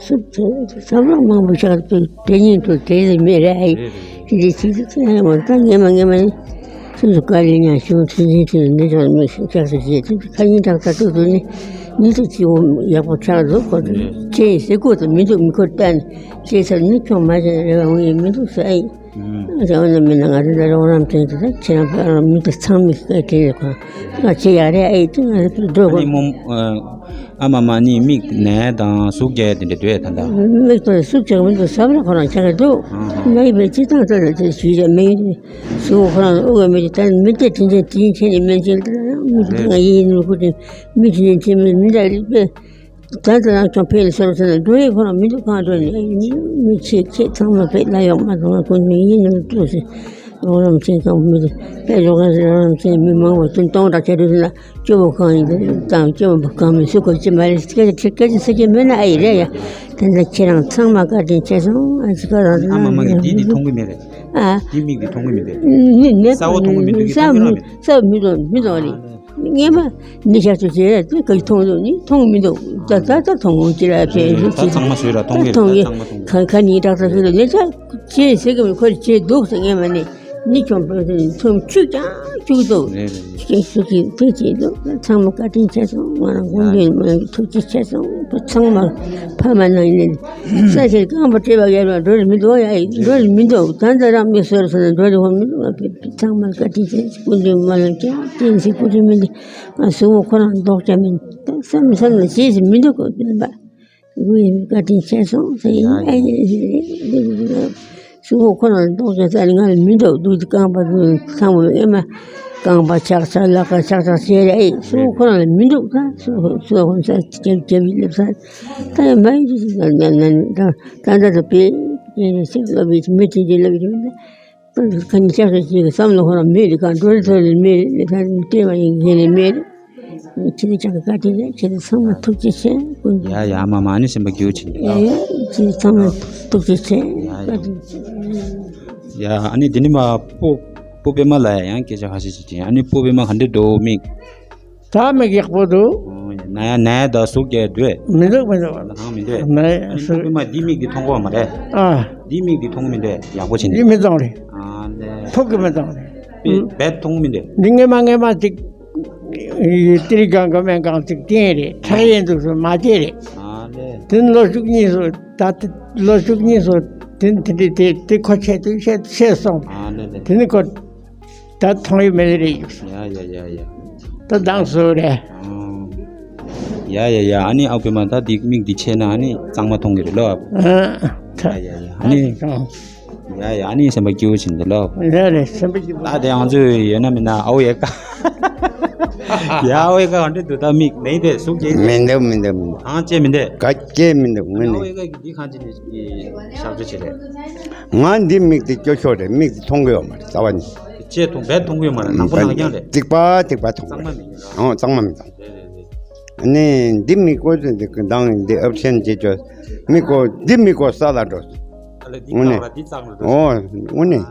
སུ་དེ་བསམ་བློ་མང་པོ་བཞག་པའི་དེ་ཉིད་དུ་དེ་ལས་མེད་རེད། ཨེ་རེད་རེད། དེ་འདྲའི་ཚིག་ཚིག་ཚིག་ཡང་མ་ད་ངེས་མ་ངེས་མ་ནི་སུ་སུ་དཀའ་ལས་མྱངས་བྱུང་ཚུལ་འཛིན་ཚུལ་འདི་ཚོ་མི་ཤེས་ཆགས་སུ་བྱེད་ཚུལ་ཁ་ཉིན་བྲག་ཚ་ཏུ་ཏུ་ནི་མི་ཚོ་གཅིག་འོ་ཡག་པོ་ཆགས་འདུག་གོ། ཅེས་ཟེར་གོ་དུ་མི་འདུག་མི་ཁོ་ལྟ་ནི་ཅེས་ཟེར་ནི་ཁྱོད་མ་བྱས་རེ་བ་འོང་ཡིན་མི་འདུག་ཟེར་ཨེ། ཨ་ཅག་འོ་ན་མིན་ན་ང་ཚོ་འདི་རོགས་རམ་བྱེད་དུ་ད་ཁྱེད་རང་ཕར་མི་དེ་ཚང་མི་སྐད་དེ་ཡོད་ག་ང་ཅི་ཡ་རེད་ཨེ་དེ་ང་ཚོ་འགྲོ་ཨ་ནི་དགོས། མོ་ཨ་མ་མ་ནི་མིག་ནད་དང་ཟུག་རྒྱག་དེ་འདྲ་འདུག་ད་ལྟ། མིག་དང་ཟུག་རྒྱག་མི་འདུག་ཟ་བར་ཁོ་རང་ཆ་ག་འདུག་ཨ་ཧ། ང་ཡི་བའི་ཅི་ཐང་ཚ་ལ་དེ་ཞུས་ཡ་མིན་ཟུག་ཁོ་རང་ཨོ་ག་མི་དེ་ད་མི་དེ་དྲིན་ཆེན་དྲིན་ཆེན་ནི་མན་ཆེན་དེ་མི་དེ་ང་ཡིན་ནོ་ཁུ་དེ་མི་དྲིན་ཆེན་མི་མི་འདྲ་རིག་པས། ད་ལྟ་རང་ཀྱང་ཕེབས་སོང་ཟེར་ན་འགྲོ་ཡི་ཁོ་རང་མི་འདུག་གང་འགྲོ་ནས་མི་ཆེ་ཆེ་ཚང་མ་ཕེབས་ལ་ཡོང་མ་སོང་ང་ཁོ་ནི་ཡིན་ནམ་ཏུ་ཟེར། རོགས་རམ་བྱེད་ཀྱང་མི་འདུག་དཔེ་རོགས་རམ་རོགས་རམ་བྱེད་མི་མང་བོ་དོན་གཏོང་དྲག་བྱེད་དུས་ན་སྐྱོ་བོ་གང་ཡིན་དང་སྐྱོ་བོ་གང་མིན་སུ་གོ་ཅི་མ་རེད་སྐད་ཆ་སྐད་ཆ་ཟེར་གྱི་མེད་ན་ཨ་ཡི་རེད་ཡ། དེ་འདྲ་ཁྱེད་རང་ཚང་མ་བཀའ་དྲིན་ཆེ་སོང་ཨ་ཅི་ཀ་རང་ཨ་མ་མ་གི་འདི་འདི་མཐོང་གི་མེད་རེད། ཨ་འདི་མིག་འདི་མཐོང་གི་མི་འདུག་ནི་ནི་གསལ་བོ་མཐོང་གི་མི་འདུག་གསལ་མཐོང་གི་མི་མི་མཐོང་གི་མི་མཐོང་གི་རེད། ངས་མ་ནི་ཤ་ཚོ་ཅེ་ཡ་ཙི་ཀ་མཐོང་འདུག་ནི་མཐོང་མི་འདུག་ད་ད་ད་མཐོང་འོང་ཅི་ར་ཕྱེ་ད་ཚང་མ་བཟོས་ར་མཐོང་གི་མཐོང་གི་ད་ཚང་མ་མཐོང་གི་ཁ་ཁ་ནི་དྲག་ཚ་ཁུ་ལ་ནི་ཆ་ཅེ་ཟེར་གི་མི་ཁོ་ཅེ་འདུག་ཟེར་ངས་མ་ནི་ནི་ཁྱོད་པ་ཚོ་ཆུ་ཀྱང་ཆུ་འདུག་རེད་རེད་རེད། ཅེ་སུ་ཅེ་ཐུགས་རྗེ་ཆེ་འདུག་ཚང་མ་བཀའ་དྲིན་ཆེ་སོང་ང་རང་དགོངས་འདུན་མ་ཐུགས་རྗེ་ཆེ་སོང་ཚང་མ་ཕ་མ་ནང་ནས་ས་ཆེར་རྐང་པ་བྲེགས་པ་ཡར་བ་འགྲོ་རེ་མི་འདུག་ཡ་ཡི་འགྲོ་རེ་མི་འདུག་ད་ལྟ་རང་མི་སོར་སོར་ནས་འགྲོ་རེ་ཧོ་མི་འདུག་ཚང་མ་བཀའ་དྲིན་ཆེ་སྐུ་མདུན་མ་ལ་ཀྱང་བསྟན་སྲིད་སྐུ་དྲིན་མི་འདི་ང་སུ་བོ་ཁོ་རང་ལྡོག་ཀྱང་མིན་བསམ་བསམ་ལ་བྱེད་སྲིད་མི་འདུག་གོ་སྤུན་པ་སྐུ་ཡི་བཀའ་དྲིན་ཆེ་སོང་ཟེར་ཡིན་ཨ་ཡི་སུ་བོ་ཁོ་རང་ལྡོག་ཀྱང་ས་ནི་ང་ལ་མི་འདུག་སྡུག་དེ་རྐང་པ་ཚང་མ་ཨེ་མ་རྐང་པ་ཆག་ཆག་ལག་པ་ཆག་ཆག་བྱེད་རེ་ཨེ་སུ་བོ་ཁོ་རང་ལ་མི་འདུག་ད་སུ་བོ་སུ་བོ་ཁོ་ས་རྒྱབ་རྒྱབ་ཡི་སླེབས་ས། ད་ཡང་མ་ཡིན་ན་ད་ད་ད་པེ་ཡིན་ན་སེམས་སློབ་ཡིན་མི་དྲིན་ཅན་སློབ་ཡིན་མི་ད་ག་ནི་ཤག་ཤག་ཅིག་བསམ་བློ་ཧོ་ར་མེད་རེད་གང་འགྲོ་རེ་ཐོ་རེ་མེད་རེད་ད་བལྟས་པ་ཡིན་གཞན་རེ་མེད་རེད། ཁྱེད་ཅག་གི་བཀའ་དྲིན་རེད་ཁྱེད་ཚང་མ་ཐུགས་རྗེ་ཆེ་ཀུན་ཡ་ཡ་མ་མ་ཨ་ནི་སེམས་པ་སྐྱིད་པོ་བྱེད་ཡ་ཡ་ཁྱེད་ཚང་མ་ཐུགས་རྗེ་ཆེ་ཡ་ཡ་བཀའ་དྲིན་ཆེ། ཡ་ཨ་ནི་འདི་ནི་མ་སྤོ་སྤོ་པད་མ་ལ་ཡང་སྐད་ཆ་ཁ་ཤས་ཤིག་ཅིག་ཨ་ནི་སྤོ་པད་མ་ག་འདྲ་འདུག་མིག་ད་མིག་ཡག་པོ་འདུག་ཨོ་ཡ། ན་ཡ་ན་ཡ་ད་ཟུག་རྒྱག་འདུག་མི་འདུག་མི་འདུག་ད་ཧང་མི་འདུག་ན་ཡ་ཨ་ནི་ཟུག་པུས་མ་འདི་མིག་འདི་མཐོང་གི་ཡོད་མ་རེད། ཨ་འདི་མིག་འདི་མཐོང་གི་མི་འདུག་ཡག་པོ་བྱས་ནས། འདི་མི་མཐོང་རེད། ཨ་ལེ། ཐུག་གི་མི་མཐོང་རེད། པེ་རྦད་མཐོང་གི་མི་འདུག་འདི་སྔོན་མ་སྔོན་མ་ཅིག་ཏི་རི་གང་གི་སྨན་ཁང་ཅིག་བསྟན་རེད་ཁྲག་ཡན་འདུག་སོ་མ་བསྟན་རེད། ཨ་ལེ། དེ་ལོ་གཅིག་གཉིས་སོ་ད་ལྟ་ལོ་གཅིག་གཉིས་སོ་དེ་དེ་དེ་དེ་ཁོ་ཆད་དུ་ཆད་ཆད་སོང་། ཨ་ལེ་ལེ། དེ་ནི་ཁོ། ད་མཐོང་ཡི་མེད་རེད། ཡ་ཡ་ཡ་ཡ། ད་མདང་སུ་རེད། ཨང་། ཡ་ཡ་ཡ་ཨ་ནི་ཨའུ་པེ་མ་ད་འདི་མིག་འདི་ཆེ་ན་ཨ་ནི་གཙང་མ་མཐོང་གི་རེད་ལོ། ཨ་ད་ཡ་ཡ་ཡ་ཨ་ནི། ཨང་། ཡ་ཡ་ཨ་ནི་སེམས་པ་སྐྱིད་པོ་བྱིན་འདི་ལོ། ཡ་རེད་སེམས་པ་སྐྱིད་པོ། ད་དེ་ཨང་ཚོས་ཡོད་ན་མིན་ན་ཨའུ་ཡ་ཀ། ཡ་ཨའུ་ཡ་ཀ་ག་འདྲ་འདུག་ད་མིག་མེད་དེ་གཟུགས་ཅན། མི་འདུག་མི་འདུག་མི་འདུག་ཨང་ཅེ་མི་འདུག་ག་ཅེ་མི་འདུག་ངོ་ཨའུ་ནི། ཡ་ཀ་གི་འདི་གང་ཅི་ནས་གཤག་བཅོས་བྱེད་རེད། ང་འདི་མིག་དེ་སྐྱོ་ཤོས་རེད་མིག་དེ་མཐོང་གི་ཡོད་མ་རེད་རྩ་བ་ནས། ཅེས་མཐོང་རྦད་མཐོང་གི་ཡོད་མ་རེད་ནག་པོ་ནག་རྐྱང་རེད། ཏིག་པ་ཏིག་པ་མཐོང་གི་རེད། གཙང་མ་མེད་ཡོད་ར། ཨོ་གཙང་མ་མི་མཐོང་། རེད་རེད་རེད། ནས་འདི་མི་བཀོལ་ཚེ་འདི་གི་མདང་འདི་ཨོབ་ཤན་བྱེད་ཆོག་མི་བཀོལ་འདི་མི་བཀོལ་ས་ལ་འགྲོ། ཨ་ལས་འདི་དངོས་གནས། གང་ལ་འདི་གཙང་རུ་འགྲོ། ཨོ་དངོས་གནས་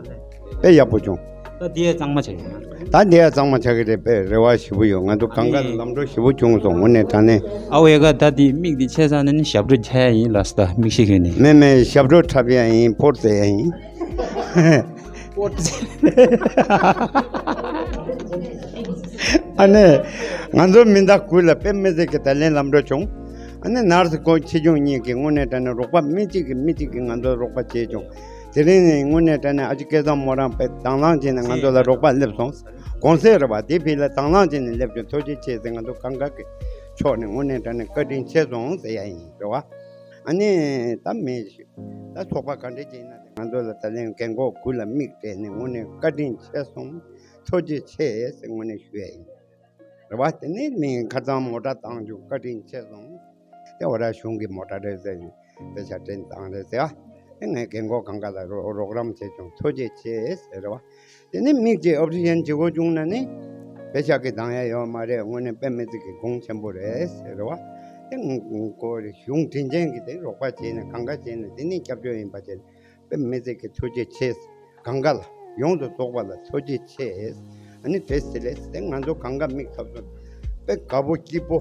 དཔེ་ཡག་པོ་བྱུང་། ད་འདི་ཡ་གཙང་མ་ཆགས་ཡོད། ད་འདི་ཡ་གཙང་མ་ཆགས་ཀྱི་རེད། དཔེ་རེ་བ་ཞེ་པོ་ཡོད། ང་ཚོ་གང་ག་ལམ་འགྲོ་ཞེ་པོ་བྱུང་སོང་། དངོས་གནས་དྲང་གནས། ཨ་ཝེ་ག་ད་འདི་མིག་འདི་ཆེ་ས་ནས་ནི་ཞབས་བྲོ་ཆེ་ཡ་ཡིན་ལ་ས་མིག་ཤེས་མཁན་ནི། མེ་མེ་ཞབས་བྲོ་འཁྲབ་ཡ་ཡིན། ཕོར་རྩེ་ཡ་ཡིན། ཨ་ནི་ང་ཚོ་མི་ཟླ་དགུ་ལ་དཔེ་མི་སྲིད་ཀྱི་ད་ལན་ལམ་འགྲོ་བྱུང་། ཨ་ནི་ནར་སི་ཁོ་ཆེ་ཆུང་གཉིས་ཀྱིས་དངོས་གནས་དྲང་གནས་རོགས་པ་མི་གཅིག་གིས་མི་གཅིག་གིས་ང་ཚོ་རོགས་པ་བྱས་བྱུང་། དེ་རིང་ནི་དངོས་གནས་དྲང་གནས་ཨ་ཅེ་སྐལ་བཟང་མོ་རང་དཔེ་དང་བླངས་བྱས་ནས་ང་ཚོ་ལ་རོགས་པ་སླེབས་སོང་། གོང་གསལ་རེད་བ། དེ་ཕི་ལ་དང་བླངས་བྱས་ནས་སླེབས་བྱུང་། ཐུགས་རྗེ་ཆེ་ཟེར། ང་ཚོ་གང་ག་གི་ཕྱོགས་ནས་དངོས་གནས་དྲང་གནས་བཀའ་དྲིན་ཆེ་སོང་ཟེར་ཡ་ཡིན་རེད་བ། ཨ་ནི་ད་མི་ད་ཚོགས་པ་ག་འདྲས་ཅིག་ཡིན་ན་ང་ཚོ་ལ་ད་ལན་རྒན་གོག་དགུ་ལ་མིག་སྤྲད་ནས་དངོས་གནས་བཀའ་དྲིན་ཆེ་སོང་། ཐུགས་རྗེ་ཆེ་ཟེར་དངོས་གནས་ཞུ་ཡ་ཡིན། རེད་བ། དེ་ནས་མི་ཁ་སང་མོ་ཊ་བཏང་རྒྱུ་བཀའ་དྲིན་ཆེ་སོང་། དེ་འོ་ར་གཞུང་གི་མོ་ཊ་རེད་ཟེར་ནས་དཔེ་ཆ་སྤྲད་བཏང་རེད་ཟེར་བ། དེ་ངས་རྒན་གོག་གང་ག་ལ་རོགས་རོགས་རམ་བྱས་བྱུང་། ཐུགས་རྗེ་ཆེ་ཟེར་རེད་བ། དེ་ནས་མིག་ཅིག་ཨོ་པ་རེ་ཤན་བྱེད་དགོས་བྱུང་ན་ནི་དཔེ་ཆ་གི་འདང་ཡ་ཡོད་མ་རེད། དངོས་གནས་དཔེ་མི་སྲིད་ཀྱི་གོང་ཆེན་པོ་རེད་ཟེར་རེད་བ། དེ་ངས་ཁོ་གཞུང་དྲིན་ཅན་གྱི་དེ་རོགས་པ་བྱས་ནས་གང་ག་བྱས་ནས་དེ་ནས་སྐྱབས་བཅོལ་ཡིན་པ་བྱས་ནས། དཔེ་མི་སྲིད་ཀྱི་ཐུགས་རྗེ་ཆེ། གང་ག་ལ་ཡོངས་སུ་རྫོགས་པ་ལ་ཐུགས་རྗེ་ཆེ། ཨ་ནི་དེ་ཟེར་ལས་དེ་ང་ཚོ་གང་ག་མིག་ཐོབ་སོང་། དཔེ་དགའ་པོ་སྐྱིད་པོ་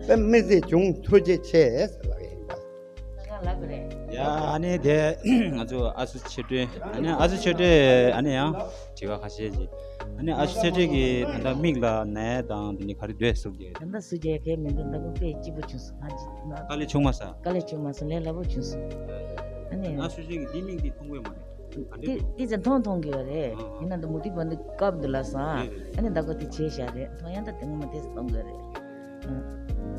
དཔེ་མི་སྲིད་བྱུང་། ཐུགས་རྗེ་ཆེ་ཟེར་ལབ་ཡིན་པ། ཡ་ཨ་ནི་དེ་ང་ཚོ་ཨ་སུ་ཆོས་སྒྲོན། ཨ་ནི་ཨ་སུ་ཆོས་སྒྲོན་ཨ་ནི་ཡང་དྲི་བ་ཁ་ཤས་ཀྱིས། ཨ་ནི་ཨ་སུ་ཆོས་སྒྲོན་གྱིས་ད་ལྟ་མིག་ལ་ནད་དང་དེ་ནི་ག་རེ་འདོད་སུ་རྒྱལ། ད་ལྟ་སུ་རྒྱལ་གས་མི་འདུག་ད་གོ་དཔེ་སྐྱིད་པོ་བྱུང་སོང་། ང་ཅི་དཀའ་ལས་བྱུང་མ་ས། དཀའ་ལས་བྱུང་མ་སོང་། ལས་སླ་པོ་བྱུང་སོང་། ཨ་ནི་ཨ་སུ་ཆོས་སྒྲོན་གྱིས་འདི་མིག་འདི་མཐོང་གི་མ་རེད། ག་འདྲས་འདུག་དེ་ཚོ་མཐོང་མཐོང་གི་ཡོད་རེད། ཨ་ཨ། ཡིན་ན་འདི་མུ་ཏིག་བར་འདི་སྐབས་འདི་ལ་སང་། རེད་རེད། ཨ་ནི་ད་གོ་དེ་བྱས་བཞག་རེད། མཐོང་ཡང་ད་དེ་ངོ་མ་དེ་གཏོང་གི་ཡོད་རེད།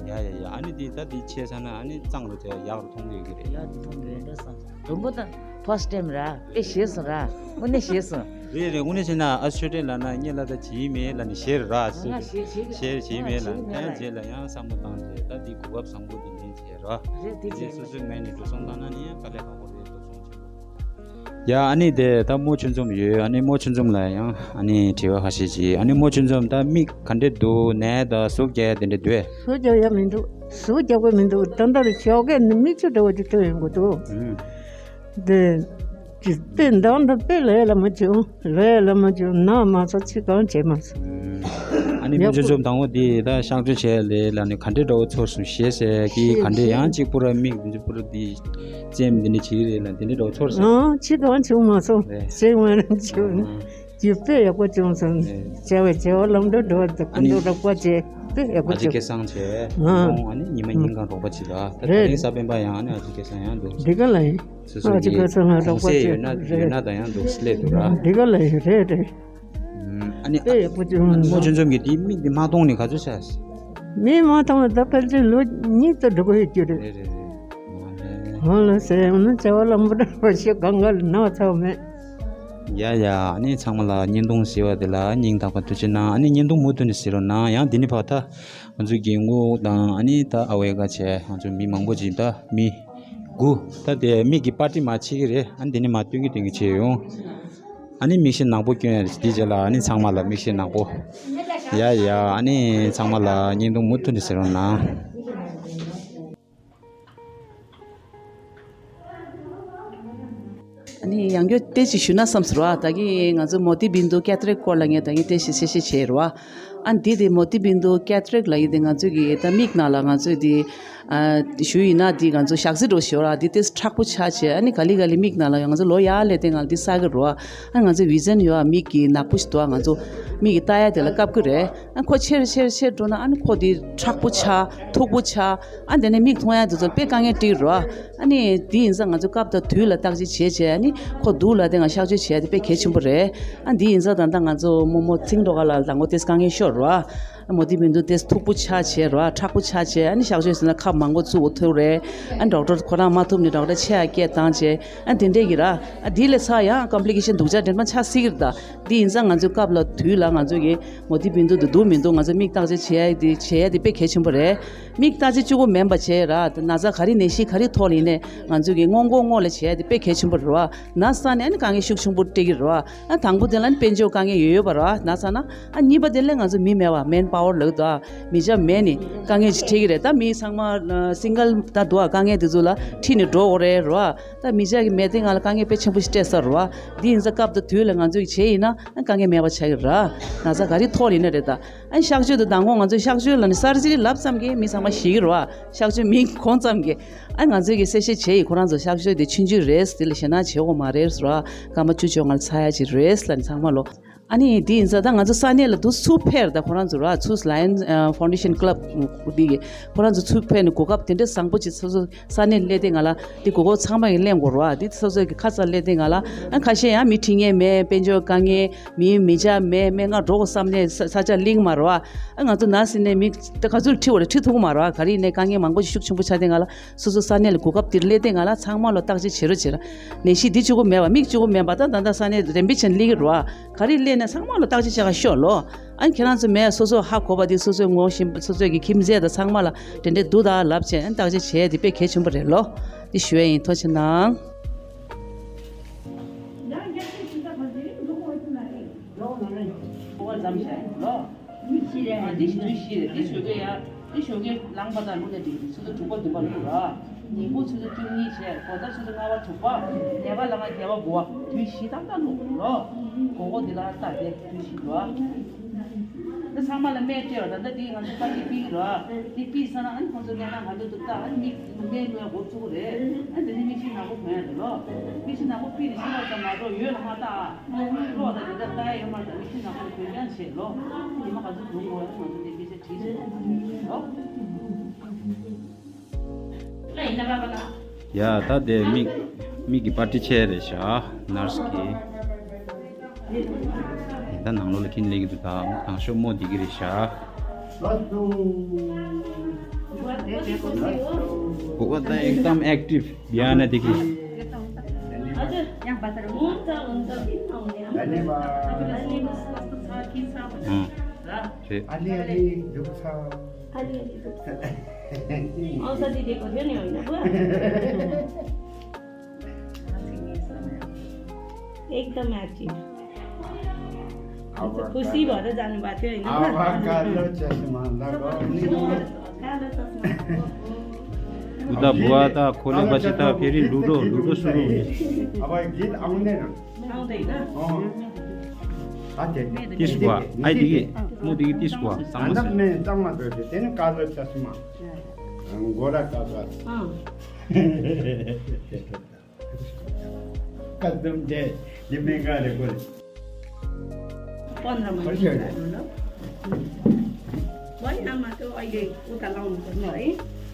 ཡ་ཡ་ཡ། ཨ་ནི་དེ་ད་དེ་བྱས་ས་ན་ཨ་ནི་གཙང་རུ་དེ་ཡག་རུ་མཐོང་གི་ཡོད་ཀྱི་རེད། ཡག་རུ་མཐོང་གི་ཡོད་འགྲོ་སང་། དུམ་བུ་དང་ཕར་སི་ཊེམ་ར་དཔེ་ཞེད་སོང་ར། དངོས་གནས་ཞེད་སོང་། རེད་རེད། དངོས་གནས་བྱས་ན་ཨ་སུ་ཆོས་སྒྲོན་ལ་ན་ངེད་ལ་ད་བྱེད་མེད་ལ་ནི་ཞེད་ར་ཟེར། ང་ཞེད་ཞེད་ཀྱི་ཞེད་ཞེད་མེད་ལ། ང་ཞེད་ཀྱི་མེད་ཡང་རྗེས་ལ་ཡང་བསམ་བློ་བཏང་རྗེས་ད་དེ་གོ་སྐབས་བཟང་པོ་དེ་ལེན་བྱས་ར། རེད། དེ་རྗེས་བྱས་སོ་སོའི་ངོས་ནས་འགྲོ་སོང་བཏང་ན་ནི་ཡང་དཀའ་ལས་ཁག་པོ་རེད། འགྲོ་སོང་ཆེན་པོ། ཡ་ཨ་ནི་དེ་ད་རྨོ་ཆུ་འཛོམས་ཡོད། ཨ་ནི་རྨོ་ཆུ་འཛོམས་ལ་ཡང་ཨ་ནི་དྲི་བ་ཁ་ཤས་ཅིག་ཨ་ནི་རྨོ་ཆུ་འཛོམས་ད་མིག་ག་འདྲས་འདུག་ནད་ད་ཟུག་རྒྱག་དེ་འདྲས་འདུག་ཟུག་རྒྱག་ཡ་མི་འདུག་ཟུག་རྒྱག་གི་མི་འདུག་ད་ལྟ་རུ་ཞོགས་ཀས་ནི་མིག་ཆུ་འདྲ་བོ་ཅིག་ཐོན་ཡོང་གི་འདུག་ཨུམ། དེ་ཅི་དེ་འདང་ད་དཔེ་ལས་ལ་མ་བྱུང་། ལས་ལ་མ་བྱུང་། ན་མ་སོ་ཅི་གང་བྱེད་མ་སོ། ཨ་ནི་མི་ཆུ་འཛོམས་དང་པོ་འདི་ད་གཤག་བཅོས་བྱས་ལས་ལ་ནི་ག་འདྲས་འདྲ་བོ་ཚོར་སོང་ཞེས་ཟེར་གི། ཤེས་ག་འདྲས་ཤེས། ཡང་གཅིག་པུ་ར་མིག་འདི་པུ་ར་འདི་རྩེམ་འདི་འདྲས་བྱེད་ཀྱི་རེད་ལ་འདི་འདྲས་འདྲ་བོ་ཚོར་སོང་། ཨང་ཅི་གང་བྱུང་མ་སོང་། རེད། ཤེས་མ་རང་བྱུང་། ཨང་། ཅི་དཔེ་ཡག་པོ་བྱུང་སོང་། རེད། བྱ་བའི་བྱ་བ་ལམ་འགྲོ་འགྲོ་བ་དང་ཨ་ནི་ཀུན་ཏུ་རག་པ་བྱས་དཔེ་ཡག་པོ་ཨ་ཅེ་བྱུང་། སྐལ་བཟང་བྱས། ཨང་། ཁོང་ཨ་ནི་ཉི་མ་ཉིན་གང་རོགས་པ་བྱེད་ལ་ད་རེད། དེ་རིང་གཟའ་སྤེན་པ་ཡང་ཨ་ནི་ཨ་ཅེ་སྐལ་བཟང་ཡང་འདུག་འདི་ག་ལ་ཡིན། སོ་སོ་ཨ་ཅེ་གི་སྐལ་བཟང་ལ་གོང་རོགས་པ་ཚད་ཡོད་ན་བྱེད་ཡོད་ན་རེད། དང་ཡང་འདུག་སླེབས་འདུག་ར། འདི་ག་ལ་ཡིན། རེད་རེད། ཨ་ནི་དཔེ་ཡག་པོ་བྱུང་། རྨོ་ཆུ་འཛོམས་ཀྱིས་དེའི་མིག་དེ་མ་མཐོང་ནས་ག་ཚོད་ཆགས། མིག་མ་མཐོང་བ་ད་ཕལ་ཆེར་ལོ་གཉིས་ཙམ་འགྲོ་གི་ཡོད་རྒྱུ་རེད། རེད་རེད་རེད། ཨོ་ལེ། ཧོ་ལ་ཟེར་ཡང་ན་བྱ་བ་ལམ་པོ་འདྲ་བ་ཞིག་གང་ག་ལ་ན་བ་ཚ་བ་མེད། ཡ་ཡ། ཨ་ནི་ཚང་མ་ལ་བརྙན་ཐུང་གཟིགས་པ་དེ་ལ་སྙིང་ཐག་པ་ཐུགས་རྗེ་གནང་། ཨ་ནི་བརྙན་ཐུང་མུ་མཐུད་ནས་གཟིགས་རོགས་གནང་། ཡང་འདི་ནི་བར་ཐག་ང་ཚོའི་རྒན་གོག་དང་ཨ་ནི་ད་ཨ་ཝེ་ག་བྱས་ང་ཚོ་མི་མང་པོ་ཅིག་ད་མི་དགུ་ད་དེ་མིག་གི་པར་ཊི་མ་བྱེད་ཀྱི་རེད། ཨ་ནི་འདི་ནི་མ་སྟོན་གྱི་སྟོན་གྱི་བྱས་ཡོང་། ཨ་ནི་མིག་ཤེལ་ནག་པོ་སྐྱོན་ཡ་རེད། དེའི་རྗེས་ལ་ཨ་ནི་ཚང་མ་ལ་མིག་ཤེལ་ནག་པོ། ཡ་ཡ། ཨ་ནི་ཚང་མ་ལ་བརྙན་ཐུང་མུ་མཐུད་ནས་གཟིགས་རོགས་གནང་། ཨ་ནི་ཡང་བསྐྱར་ཏོག་ཙམ་ཞུ་ན་བསམ་སོང་ར། ད་གིན་ང་ཚོ་མོ་ཏི་བིན་དུ་ཀེ་ཐ་རེག་སྐོར་ལ་ངས་ད་གིན་ཏོག་ཙམ་གསལ་བཤད་བྱས་ར། ཨ་འདི་དེ་མོ་ཏི་བིན་དུ་ཀེ་ཐ་རེག་ལ་ཡིན་ཏེ་ང་ཚོ་གི་ད་མིག་ནང་ལ་ང་ཚོས་དེ་ཨ་ཞུ་ཡིན་ན་དེ་ང་ཚོ་ཞག་རྩི་འགྲོ་ཞོར་ར་དེ་ཏོག་ཙམ་མཁྲེགས་པོ་ཆགས་བྱས། ཨ་ནི་ག་ལེ་ག་ལེ་མིག་ནང་ལ་ཡང་ང་ཚོ་ལོ་ཡར་སླེབས་ཏེ་ང་ལ་དེ་བསགས་ཀྱི་ར། ཨ་ང་ཚོ་བི་ཛན་ཡོད་ཨ་མིག་གི་ནག་པོ་ཞིག་འདུག་ཨ་ང་ཚོ་མིག་གི་ལྟ་ཡ་དེ་ལ་བཀབ་ཀྱི་རེད། ཨ་ཁོ་ཆེར་ཆེར་ཆེར་འགྲོ་ན་ཨ་ནི་ཁོ་དེ་མཁྲེགས་པོ་ཆགས། མཐུག་པོ་ཆགས། ཨ་དེ་ནས་མིག་མཐོང་ཡ་དེ་ཚོ་དཔེ་དཀའ་ངལ་འཕྲད་རོ། ཨ་ནི་དེ་ཡིན་ཙང་ང་ཚོ་སྐབས་དང་དུས་ལ་བརྟག་དཔྱད་བྱས་བྱས། ཨ་ནི་ཁོ་སྡུག་ལ་དེ་ང་གཤག་བཅོས་བྱས་ཏེ་དཔེ་གལ་ཆེན་པོ་རེད། ཨ་དེ་ཡིན་ཙང་ད་ལྟ་ང་ཚོ་རྨོ་མོ་ཚིང་སྒྲོལ་དཀར་ལགས་དང་པོ་དེ་དཀའ་ངལ་ཤོར་རོ། ཨ་མོ་དེ་མི་འདུག་དེ་མཐུག་པོ་ཆགས་བྱས་རོ། མཁྲེགས་པོ་ཆགས་བྱས། ཨ་ནི་གཤག་བཅོས་ཟེར་ན་ཁབ་མང་པོ་བཙུགས་དགོས་ཐུག་རེད། ཨ་ཌོག་ཊར་ཁོ་རང་མ་ཐུབ་ནས་ཌོག་ཊར་ཆེ་ཡ་སྐད་བཏང་བྱས། ཨ་དེ་འདྲས་ཀྱི་ར། ཨ་དེ་ལས་ཚ་ཡང་ཀོམ་པི་ལི་ཀེ་ཤན་སྡུག་ཅག་འདྲེན་མ་ཆགས་སྲིད་ཀྱི་རེད་ད། དེ་ཡིན་ཙང་ང་ཚོའི་སྐབས་ལ་དུས་ལ་ང་ཚོ་གི་མོ་དེ་བིན་དུ་དུ་འདུག་མི་འདུག་ང་ཚོ་མིག་བརྟག་དཔྱད་བྱེད་ཡ་དེ་བྱེད་ཡ་དེ་དཔེ་གལ་ཆེན་པོ་རེད། མིག་བརྟག་དཔྱད་གཅིག་པོ་མིན་པ་བྱས་ར། དེ་ན་ཚ་ག་རེ་ནད་གཞི་ག་རེ་ཐོག་ལ་ཡིན་ནའི་ང་ཚོ་གི་སྔོན་འགོག་སྔོན་ལ་བྱེད་ཡ་དེ་དཔེ་གལ་ཆེན་པོ་རེད་བ། ན་ཚ་ནས་ཨ་ནི་དཀའ་ངལ་ཤུགས་ཆེན་པོ་སྤྲད་ཀྱི་རེད་བ། ཨ་དང་པོ་དེ་ལ་ནི་དཔལ་འབྱོར་དཀའ་ངལ་ཡོད་ཡོད་པ་རེད་བ། ན་ཚ་ན་ཨ་གཉིས་པ་དེ་ལ་ང་ཚོ་མི་མེད་བ་མེན་པ། ཨའོར་ལགས་དང་མི་ཆ་མེད་ནི་དཀའ་ངལ་ཅིག་འཕྲད་ཀྱི་རེད། ད་མི་ཚང་མ་སིང་གལ་ད་འདུག་ཨ། དཀའ་ངལ་དེ་ཚོ་ལ་ཁྲིད་ནས་འགྲོ་དགོས་རེད་རོ། ད་མི་ཆ་གི་མེད་དེ་ང་ལ་དཀའ་ངལ་དཔེ་ཆེན་པོ་ཞིག་སྤྲད་ས་རོ། འདི་ཡིན་ཙང་སྐབས་དང་དུས་ལ་ང་ཚོས་བྱས་ཡིན་ན་དཀའ་ངལ་མེད་པ་ཆགས་ཀྱི་ར། ན་ཚ་ག་རེ་ཐོག་ལ་ཡིན་ན་རེད་ད། ཨ་གཤག་བཅོས་དང་མདང་དགོང་ང་ཚོས་གཤག་བཅོས་ལ་ནི་སར་ཇི་རི་ལབ་ཙམ་གྱིས་མི་ཚང་མ་ཤི་གི་རོ། གཤག་བཅོས་མིང་གོ་ཙམ་གྱིས། ཨ་ང་ཚོས་ཀྱི་གསལ་བཤད་བྱས་ཡིན། ཁོ་རང་ཚོ་གཤག་བཅོས་དེ་ཆུང་ཆུང་རེད། དེ་ལ་ཞེད་སྣང་བྱེད་དགོས་མ་རེད་ར། སྐར་མ་བཅུ་བཅོ་ལྔ་ལ་ཚར་ཡ་ཅིག་རེད་ལ་ནི་ཚང་མ་ལོ། ཨ་ནི་དེ་ཡིན་ཙང་ད་ང་ཚོ་ས་གནས་ལ་འདུག་ཚུར་ཕེབས། ད་ཁོ་རང་ཚོ་ར་ཚུར་Lion Foundation Club འདི་གི་ཁོ་རང་ཚོ་ཚུར་ཕེབས་ནས་གོ་སྐབས་དེ་འདྲ་བཟང་པོ་ཅིག་སོ་སོ་ས་གནས་སླེབས་དེ་ང་ལ་འདི་གོ་སྐབས་ཚང་མ་ཡིན་ལེན་དགོས་ར། འདི་སོ་སོ་གི་ཁ་ཚ་སླེབས་དེ་ང་ལ་ཨ་ཁ་ཤས་ཡང་མི་ཁྲིད་མཁན་མེད། དཔལ་འབྱོར་དཀའ་ངལ། མི་མི་ཆ་མེད་མེད་ང་འགྲོ་དགོས་བསམ་ནས་ས་ས་ཆ་གླེང་མ་རོ། ཨ་ང་ཚོ་ན་ཟིན་ནས་མི་ད་ག་ཚོད་ཁྲིད་བ་རེད། ཁྲིད་ཐུབ་ཀྱི་མ་རོ། ག་རེ་ཡིན་ནའི་དཀའ་ངལ་མང་པོ་ཞིག་ཤུགས་ཆེན་པོ་ཆགས་དེ་ང་ལ་སོ་སོ་ས་གནས་ལ་གོ་སྐབས་དེར་སླེབས་དེ་ང་ལ་ཚང་མ་ལོ་བརྟག་དཔྱད་བྱེད་རོགས་བྱེད་ར། ནད་གཞི་འདི་གཅིག་པོ་མེད་པ་མིག་གཅིག་པོ་མེད་པ་ད་ད་ལྟ་ས་གནས་རིམ་པས་བྱས་ནས་སླེབས་ཀྱི་རོ། ག་རེ་སླེབས་ན་ཚང་མ་ལོ་བརྟག་དཔྱད་བྱེད་ག་ཤོག་ལོ། ཨ་ཁྱེད་རང་ཚོ་མེད་སོ་སོ་ཧ་གོ་བ་དེ་སོ་སོའི་ངོ་ཤེས་སོ་སོའི་གི་ཁྱིམ་མཚེས་དང་ཚང་མ་ལ་དེ་འདྲའི་འདུག་ད་ལབ་བྱས་བརྟག་དཔྱད་བྱས་དེ་དཔེ་གལ་ཆེན་པོ་རེད་ལོ། དེ་ཞུ་ཡ་ཡིན། ཐུགས་རྗེ་གནང་། འདི་བཞི་རེད། འདི་བཞི་རེད། འདི་ཞོགས་ཀས་ཡ། འདི་ཞོགས་ཀས་ལངས་པ་དང་བླུགས་ནས་འགྲིག་འདུག་སོ་སོ་དྲུག་པ་བདུན་པ་བླུགས་ར། ཉིན་གུང་ཆུ་ཚོད་བཅུ་གཉིས་བྱས། དགོང་དག་ཆུ་ཚོད་ལྔ་པ་དྲུག་པ། ཉལ་ཁ་ལངས་ཉལ་བ་དགུ་པ། དུས་བཞི་ཏག་ཏག་བླུགས་རོ། དགོང་མོ་འདི་ལ་ལྟ་སྟེ་དུས་བཞི་འགྲོ། འདི་ཚང་མ་ལ་སྨན་སྤྲད་པ་ད་ལྟ་འདི་ང་ཚོ་ཕ་གི་ཕི་གི་རོ། འདི་ཕི་ས་ན་ཨ་ནི་ཁོང་ཚོ་སྨན་ན་ང་ཚོ་འདུག་ལྟ་ཨ་ནི་མིག་སྨན་ཉོ་ཡ་འགོ་ཚུགས་རེད། ཨ་ནི་འདི་ནི་མིག་ཤེལ་ནག་པོ་གོན་ཡ་འདུག་ལོ། མིག་ཤེལ་ནག་པོ་ཕི་ནི་ཤེལ་ལོག་ཙམ་མ་གཏོགས་ཡོད་ལ་མ་ལྟ། གློག་དང་དེ་འདྲ་ལྟ་ཡ་ཡོད་མ་རེད། ད་མིག་ཤེལ་ནག་པོ་གོན་རྐྱང་བྱེད་ལོ། ཉི་མ་ག་ཚོད་འདུག་གོ་ཡ་ང་ཚོ་འདི་སྐད་ཆ་དྲིས་བྱེད་ལོ། ཡ་ད་དེ་མིག་མིག་གི་པར་ཏི་ཆེ་རེད་ཤག་ནར་སི་གི། ད་ནང་ལོགས་ལ་ཁྱིམ་སླེབས་ཀྱི་འདུག་ད་ནང་ཤོག་མོ་བསྡད་ཀྱི་རེད་ཤག་གོ་བ་ད་ཨེག་དམ་ཨེག་ཊིབ་བྱས་ན་བསྡད་ཀྱི། ཨང་རེད། ཨ་ལི་ཨ་ལི་འདུག་ས། ཨ་ལི་ཨ་ལི་འདུག་ས། ཨང་ས་འདི་དེ་གོ་ཐོན་ཡོང་ཡིན་ན་བོ། एकदम एक्टिभ। खुसी भएर जानुभएको थियो होइन? अब कालो चस्मा लगाउने। कालो चस्मा। उता बुवा त खोलेपछि त फेरि लुडो लुडो सुरु हुने। अब गीत आउँदैन। आउँदैन। अँ। साथी। तिस बुवा आइदिए कि म दिए तिस बुवा अन्त चामल। मैं चामल धोते तेन कालो चस्मा। गोरा कालो। अँ। कसम दे, जिम्मेवार है बोले। पन्ध्रमा। महिनामा त्यो अहिले उता लाउनु पर्छ है।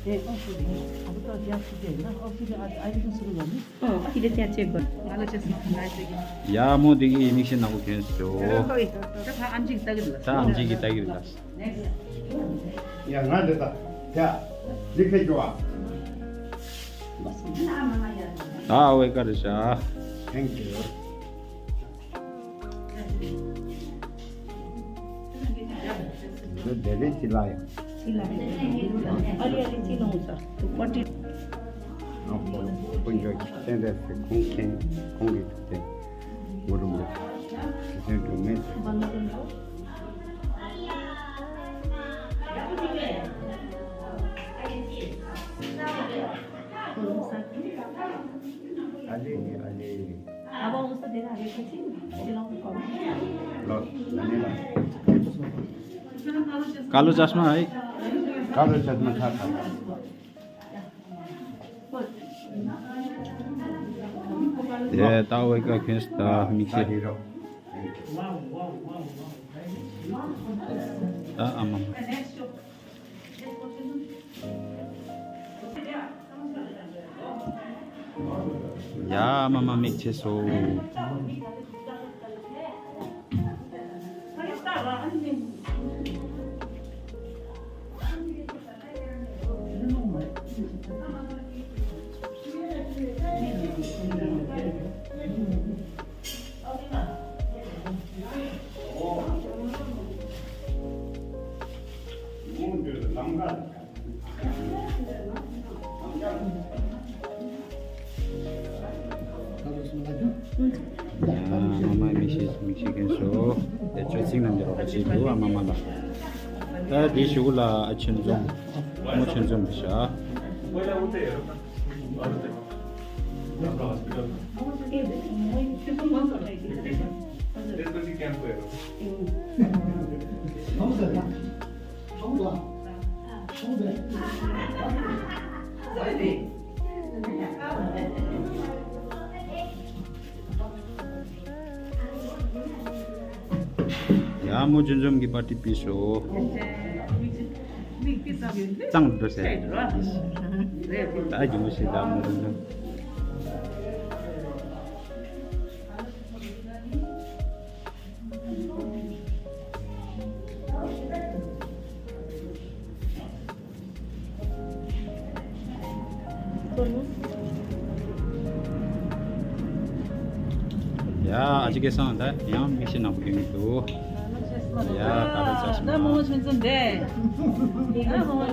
ए औषधि। अब त ग्यास छुट्टी होइन, औषधि आज अहिलेको सुरु गर्ने। अँ, अहिले त्यहाँ चेक गर्नु। कालो चस्मा लगाइसक्यो। ཡ་མོ་འདི་གི་མིག་ཤེལ་ནག་པོ་གྱོན་སོང་། ད་ཨམ་ཆི་གི་ལྟ་གི་ལ། ད་ཨམ་ཆི་གི་ལྟ་གི་ལ། ཡ་ང་འདི་ད་ཡ་འདི་ཁེ་ཅོ་ཨ། ད་ཨ་ཝེ་ཀ་རེ་ཤ། Thank you. འདི་ལས་ཅི་ལ་ཡ། ཅི་ལ་ཡ། ཨ་རི་ཨ་རི་ཅི་ལོང་ས། ཏུ་པ་ཏི། ཨ་ཁོ་ཁོ་འཇོག་གི་བསྟན་རེད་ཟེར་ཁོང་མཁྱེན་ཁོང་གི་ཐུགས་བསྟན་མུ་རུ་མེད་ཟེར་དུ་མེད་ཟེར། ཨ་ལེ་ཨ་ལེ། अब उसको देना है कुछ। ल। कालो चस्मा है। कालो चस्मा था था। ए ताओ एक खेस ता मिक्स। ता आमा। ཡ་མ་མ་མིག་ཆེ་སོ། ཨ་མ་མ་མིག་ཤེས་མིག་ཤེས་མཁན་ཚོ། དེ་ཆོས་ཚིག་རྣམས་ཀྱི་རོགས་པ་བྱེད་དགོས་ཨ་མ་མ་ལ། ད་དེའི་གཞུག་ལ་ཨ་ཆོས་འཛོམས། མོ་ཆོས་འཛོམས་རེད་ཤག་ཡ་མོ་ཆོས་འཛོམས་ཀྱི་པར་ཊི་ཕུལ་ཤོག་གཙང་འགྲོ་ཟེར། ད་རྒྱུ་མོ་ཞིག་ད་མོ་ཆོས་འཛོམས། ཡ་ཨ་ཅེ་སྐལ་བཟང་། ད་ཡང་མིག་ཤེལ་ནག་པོ་གྱོན་གྱི་འདུག་ཡ་ག་རེ་ཟ་སོང་། ད་མོ་ཆོས་འཛོམས་འདས། ད་མོ་ཆོས་འཛོམས་ལ་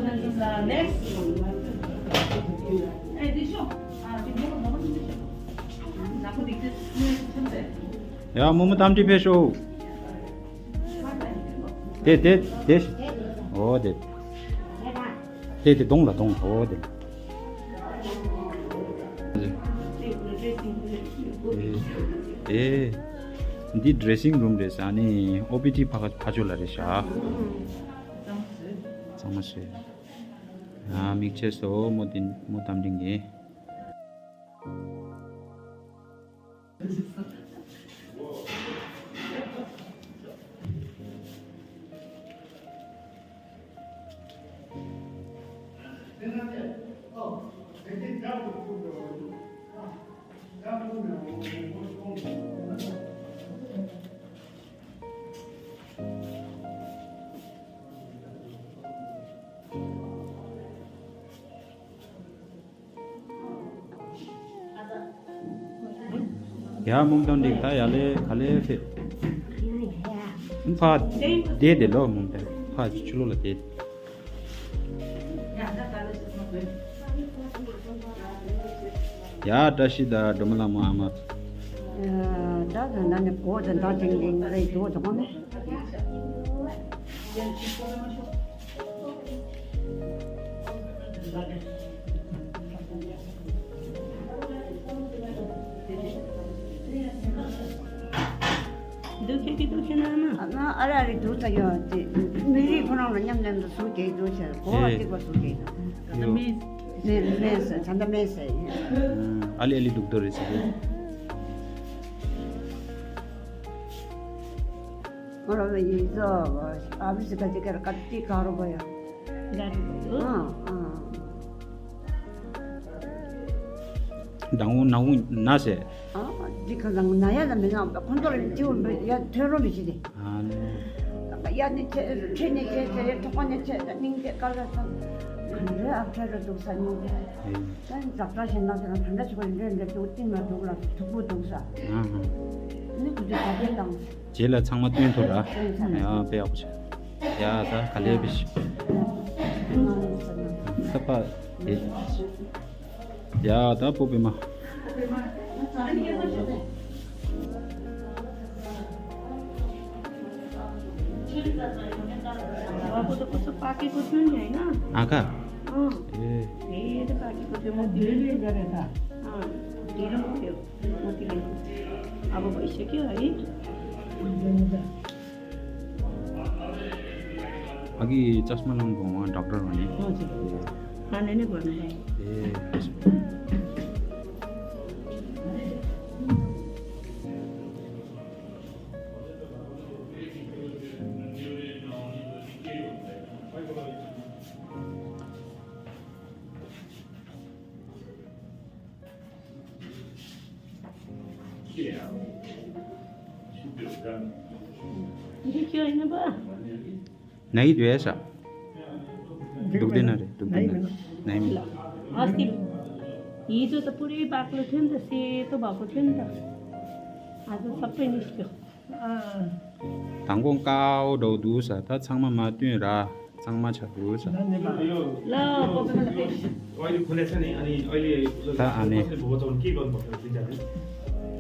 ནེགསི། ཨེ་འདི་ཤོག་ཨ་འདི་མོ་མོ་ཆོས་འཛོམས་ཤོག་ནག་པོ་འདི་ཚོས་ཆོས་འཛོམས་འདས། ཡ་མོ་མོ་གཏམ་དྲི་ཕེབས་ཤོག་དེ་དེ་དེ། འོ་དེ། དེ་དེ་གདོང་ལ་གདོང་། འོ་དེ། ཨེ། འདི་ཌི་རེ་སིང་རུམ་རེད་ཟེར། ཨ་ནི་ཨོ་པི་ཌི་ཕ་ཕ་ཕྱོགས་ལ་རེད་ཤག་གཙང་མ་བཟོས། ཨ་མིག་ཆེ་སོ་མོ་དེ་མོ་གཏམ་དྲི་ངེས། ཡ་མོ་གཏམ་དྲི། ད་ཡར་ལས་ག་ལེར་ཕེབས། ཕར་བསྡད་དེ་ལོ། མོ་གཏམ་དྲི་ཕར་ཕྱི་ལོགས་ལ་བསྡད། ཡ་བཀྲ་ཤིས་དང་སྒྲོལ་མ་ལྷ་མོ། ཨ་མ། ད་ད་ན་ནི་གོ་ད་ད་དེང་དེང་རེད་འདུག་དང་ནི། འདུག་ཁྱེད་ཀྱིས་འདུག་ཁྱེད་ན་མ། ཨ་ཨ་ར་རི་འདུག་ད་ཡོད་དེ། མི་རིགས་ཁོ་རང་ལ་མཉམ་མཉམ་དུ་སུ་སྐྱེས་འདུག་ཟེར། གོ་བ་ཨེ། གཅིག་པ་སུ་སྐྱེས་འདུག་ད་ལྟ་མེས། མེས་མེས་ཟེར། ད་ལྟ་མེས་ཟེར་ཡིན། ཨ་ལི་ཨ་ལི་འདུག་དོ་རེད་ཟེར་གི། ང་རང་ལ་ཡིན་ཙང་ཨ་ཕི་སི་ཁ་ཅིག་ཀར་ཀ་ཏི་ཀ་རོ་བ་ཡ། ཨ་ཨ། དང་བོ་ནག་པོ་ན་ཟེར། ཨ་འདི་ག་ལ་ན་ཡ་ལ་མི་ན་ཁོང་ཚོ་ལ་ནི་ཐེའུ་ཡ་ཐོན་རོ་མི་ཤེས་ཏེ། ཨ་ནི། ཡ་ནི་ཆེ་ཁྲི་ནི་ཆེ་ཆེ་ཐོག་ནི་ཆེ་ད་སྙིང་རྗེ་དཀའ་ལ་ཚང་། ག་འདྲའི་ཨ་ཁྲ་ར་འདུག་ས་སྙིང་རྗེ། ཨེ། ད་འཛག་དྲགས་ཞིག་ན་ཟེར་ན་ག་འདྲ་ཞིག་ག་འདྲ་འདྲ་འདུག་སྟེང་ལ་འདུག་ལ་མཐུག་པོ་འདུག་ས། ཨ་ཧ། ནི་ག་འདྲའི་ག་འདྲའི་དང་། རྗེས་ལ་ཚང་མ་སྟོན་ཐུབ་ར། སྟོན་ཚར། ཡ་དཔེ་ཡག་པོ་བྱས། ཡ་ད་ག་ལེ་བི་ཤི། ད་པ་དེ། ཡ་ད་པོ་པེ་མ། ཨ་ཁ། ཨེ། ཨ་གི་ཅཱས་མ་ལང་གོང་མ་ཌོག་ཊར་ཝ་ནི། ཨེ། འདི་ཁྱོད་ཡིན་པ། ན་ཡི་དུ་ཡ་ས། འདུག་དེ་ན་རེ་འདུག་དེ་ན་ན་ཡི་མི་ལ། ཨ་སི། ཡི་དུ་ད་པུ་རི་བག་ལ་ཐོན་ད་སི་དུ་བག་པོ་ཐོན་ད། ཨ་ཟ་ས་པེ་ནི་སྐྱོ། དང་པོ་ཀའོ་འགྲོ་འདུག་ས། ད་ཚང་མ་མ་བཏོན་ར། གཙང་མ་ཆགས་འདུག་ས། ལ་པོ་པེ་མ་ལ་པེ། ཨོ་ཡི་ཁོ་ནས་ས་ནི་ཨ་ནི་ཨོ་ཡི་ད་ཨ་ནི་ཁོ་ཚོ་བོ་ཚོ་ཀི་གོན་པོ་ཁོ་ཚོ་ཅི་ཅག་ནི།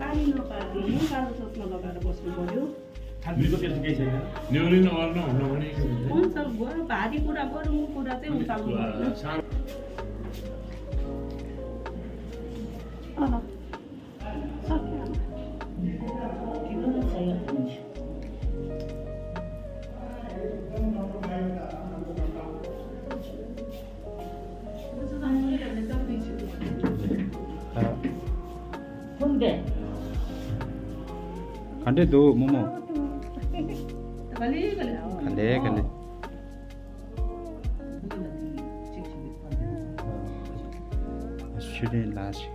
ཨ་ནི་ནོ་པ་དེ་ནི་ཀ་ལ་སོ་སོ་ལོ་ཀ་ལ་པོ་སུ་གོ་ཡོ། न्युरिन ओर्न हुनुहुने हुन्छ, गरौँ, भारी कुरा गरौँ, कुरा चाहिँ उठाउनु भएन। अँ, सक्यो। ཁོང་དེ། ག་འདྲས་འདུག་རྨོ་མོ། ག་ལེ་ག་ལེ། ག་ལེ་ག་ལེ། ཤུ་རེ་ལ་ཞིག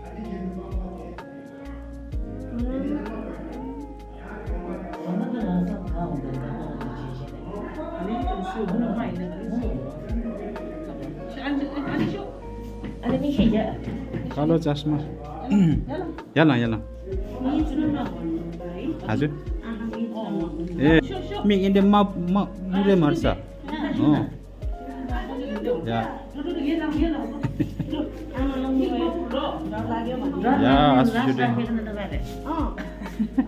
Hello, चश्मा। याला, याला। हजुर। ए, मी इन्डे मा, मा, मुरे मर्छ। अँ। या। या, आज छुट्टी। अँ।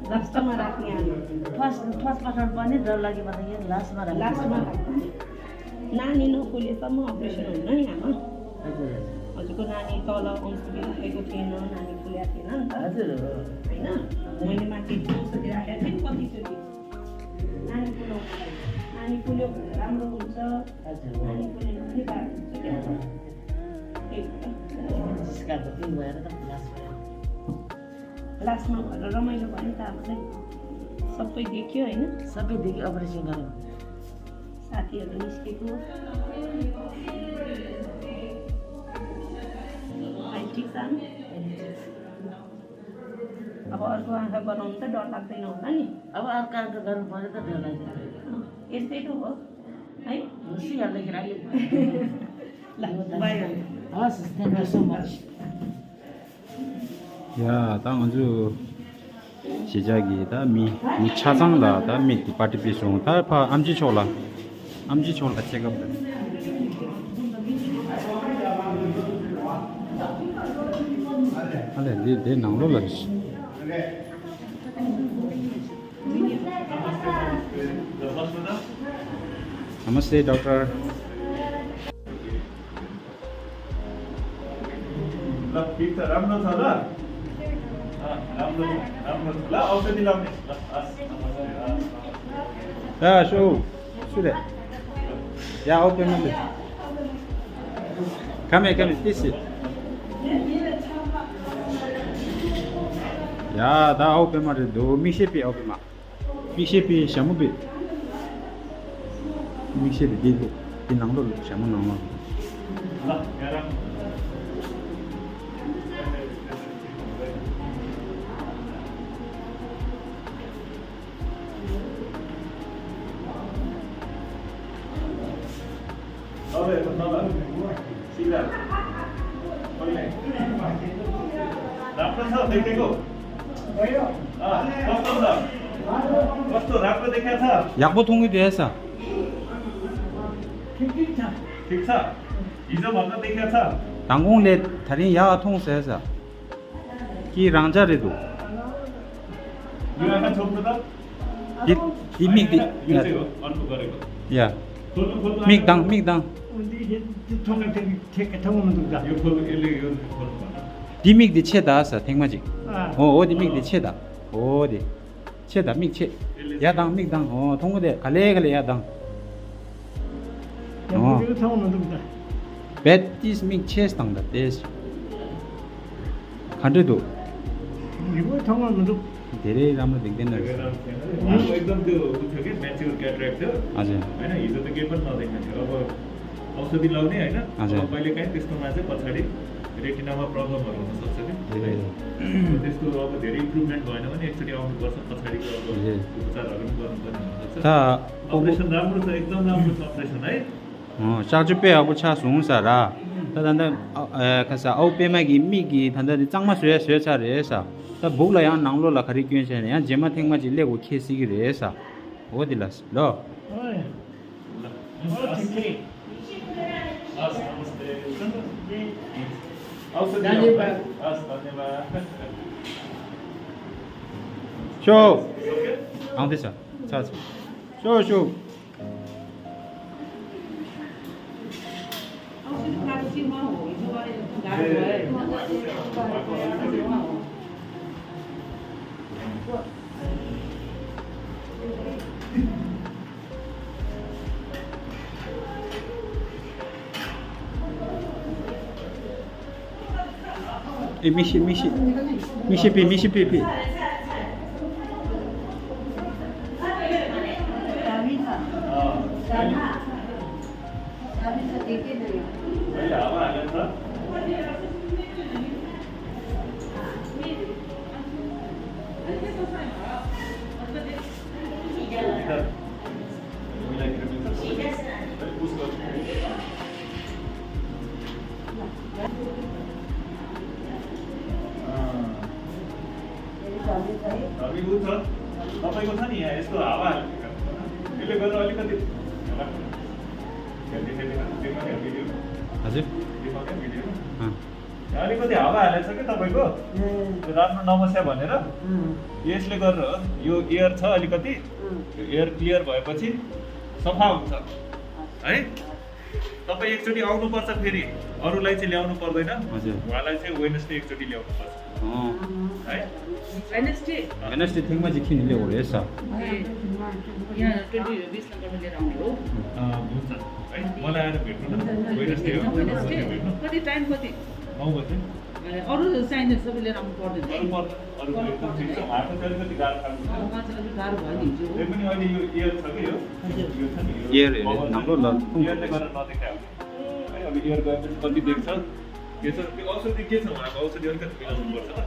लास्टमा राख्ने आमा। फर्स्ट, फर्स्ट पठाउनु पर्ने, डर लाग्यो भने यो लास्टमा राख्ने। लास्टमा राख्ने। नानी नफुलेसम्म अपरेसन हुन्न नि आमा। हजुर। हजुरको नानी तल औषधि राखेको थिएन, नानी फुल्या थिएन नि त। हजुर, हो। होइन? मैले माथि औषधि राखेको थिएँ नि कतिचोटि। नानी फुलाउनु लागि। नानी फुल्यो भने राम्रो हुन्छ। हजुर। नानी फुलेन भने गाह्रो हुन्छ क्या। त्यही हो त। जिस्काको दिन भएर त लास भयो। लासमा भएर रमाइलो भयो नि त आफूलाई। सबै देख्यो होइन? सबै देख्यो, अपरेसन गऱ्यो। साथीहरू निस्केको। भाइ ठिक छ आमा? अब अर्को आँखा बनाउनु त डर लाग्दैन होला नि? अब अर्को आँखा गर्नु पर्यो त डर लाग्दैन। अँ, यस्तै त हो है। ल, बाई। हस्, thank you so much। ཡ། ད་ང་ཚོ་གཞིས་ཆགས་ཀྱི་ད་མི་མི་ཆ་ཚང་ལ་ད་མིག་གི་པར་ཊི་པི་སོང་། ད་ཕ་ཨམ་ཆི་མཆོག་ལ། ཨམ་ཆི་མཆོག་ལ་ཅེག་ཨབ་ལ། ཨ་ལས་འདི་འདི་ནང་ལོགས་ལ་རེད། Namaste, doctor. ल, ठिक छ, राम्रो छ ल। अँ, राम्रो छ, राम्रो छ। ल, औषधि लाउने। ल, हस्, नमस्ते, हस्, नमस्ते। 야, 야, 오pen, 오pen. Come here, come here, this is. 야, 나 오pen 말해. 너 mission pi 오pen 마. mission pi ཞྭ་མོ་པི། mission pi འདི་འདི་ནང་ལོགས་ཞྭ་མོ་ནང་ལོགས། राम्रो छ देखेको? अँ, कस्तो छ? कस्तो, राम्रो देखिया छ? ཡག་པོ་མཐོང་གི་འདུག་ས། ठिक छ। हिजो भन्दा देखिया छ? དང་གོང་ལས་ད་རིང་ཡག་མཐོང་ས་ས། ཀི་རང་ཅག་རེད་འདུག यो आँखा छोप्नु त? དེ་དེ་མིག་དེ། यो चाहिँ हो, अर्को गरेको। ཡ། खोल्नु, खोल्नु। མིག་དང་མིག་དང་། འདི་ཐོག་ཁ་ཐེག་ཐེག་ཐོག་མི་འདུག་ད། यो खोल्नु, यसले यो खोल्नु भन। དེ་མིག་དེ་ཕྱེ་ད་ས་ཐེངས་མ་གཅིག་ཨ། ཨོ་ཨོ་དེ་མིག་དེ་ཕྱེ་ད། ཨོ་དེ། ཕྱེ་ད་མིག་ཕྱེ། ཡ་དང་མིག་དང་ཨོ་མཐོང་གི་དེ་ག་ལེ་ག་ལེ་ཡ་དང་། ཡ་ཨོ། འདི་ཐོག་མི་འདུག་ད། བེད་ཏིས་མིག་ཕྱེས་དང་ད་ཏེས། ག་འདྲ་འདུག་ཡིག་པོ་མཐོང་བ་མི་འདུག་དེ་རེད། ར་མ་འདུག་དེ་ན། एकदम त्यो उ थियो कि म्याच्योर क्याटरेक्ट थियो। हजुर। होइन, हिजो त केही पनि नदेख्ने थियो। अब औषधि लाउने, होइन? हजुर। अब कहिले काहीँ त्यस्तोमा चाहिँ पछाडि रेटिनामा प्रब्लमहरू हुन सक्छ कि। ए। त्यस्तो अब धेरै इम्प्रुभमेन्ट भएन भने एकचोटि आउनुपर्छ, पछाडिको अब ए। उपचारहरू पनि गर्नुपर्ने हुनसक्छ। ད་अपरेसन राम्रो छ, एकदम राम्रो छ अपरेसन, है? ཨོ། ལྕགས་ཀྱུ་དཔེ་ཡག་པོ་ཆགས་སོང་ས་ར། ད་ད་ད་ཨ་ཨ་ཁ་ས་ཨའུ་པད་མ་གི་མིག་གི་ད་ད་དེ་གཙང་མ་བཟོས་བཟོས་ཚར་རེད་ས། ད་སྦུག་ལ་ཡང་ནང་ལོགས་ལ་ག་རེ་སྐྱོན་བྱས་ན་ཡང་རྗེས་མ་ཐེངས་མ་ཅིག་སླེབས་དགོས་ཁེལ་སྲིད་ཀྱི་རེད་ས། འོ་དེ་ལ་ལོ། ཨོ་ཨོ་ཐེང་ཀྱུ། ཤོ། ཨང་དེ་ས། ཚ་ཚ། ཤོག་ཤོག། ཨེ། མིག་ཤེས། མིག་ཤེས། མིག་ཤེས་པི། མིག་ཤེས་པི་པི། धर्मी छ। तपाईँको छ नि यहाँ यस्तो हावा हाल्ने, यसले गर्दा अलिकति हजुर। अलिकति हावा हालेको छ कि तपाईँको, त्यो राम्रो नबस्या भनेर। यसले गरेर हो। यो एयर छ अलिकति, यो एयर क्लियर भएपछि सफा हुन्छ है। तपाईँ एकचोटि आउनुपर्छ, फेरि अरूलाई चाहिँ ल्याउनु पर्दैन। हजुर। उहाँलाई चाहिँ वेडनेसडे एकचोटि ल्याउनुपर्छ। है। वेडनेसडे। वेडनेसडे ཐེངས་མ་གཅིག་ཁྱེར་ནས་སླེབས་དགོས་རེད་ས། यहाँ ट्वेन्टी बिसमा गर्नु लिएर आउने हो। हुन्छ है, मलाई आएर भेट्नु न। वेडनेसडे हो। वेडनेसडे। कति टाइम कति? नौ बजे। अरू चाहिने सबै लिएर आउनु पर्दैन है। अरू पर्दैन। अरू एकदम ठिक छ। उहाँको चाहिँ अलिकति गाह्रो खानु पर्छ। उहाँ चाहिँ अलिक गाह्रो भयो नि हिजो। त्यही पनि अहिले यो एयर छ कि यो? हजुर। यो छ नि यो एयर, एयर, बबल नम्बर ल। एयरले गर्दा नदेखायो। है, अब एयर गएपछि कति देख्छ? के छ? त्यो औषधि के छ उहाँको? औषधि अलिकति मिलाउनु पर्छ ल।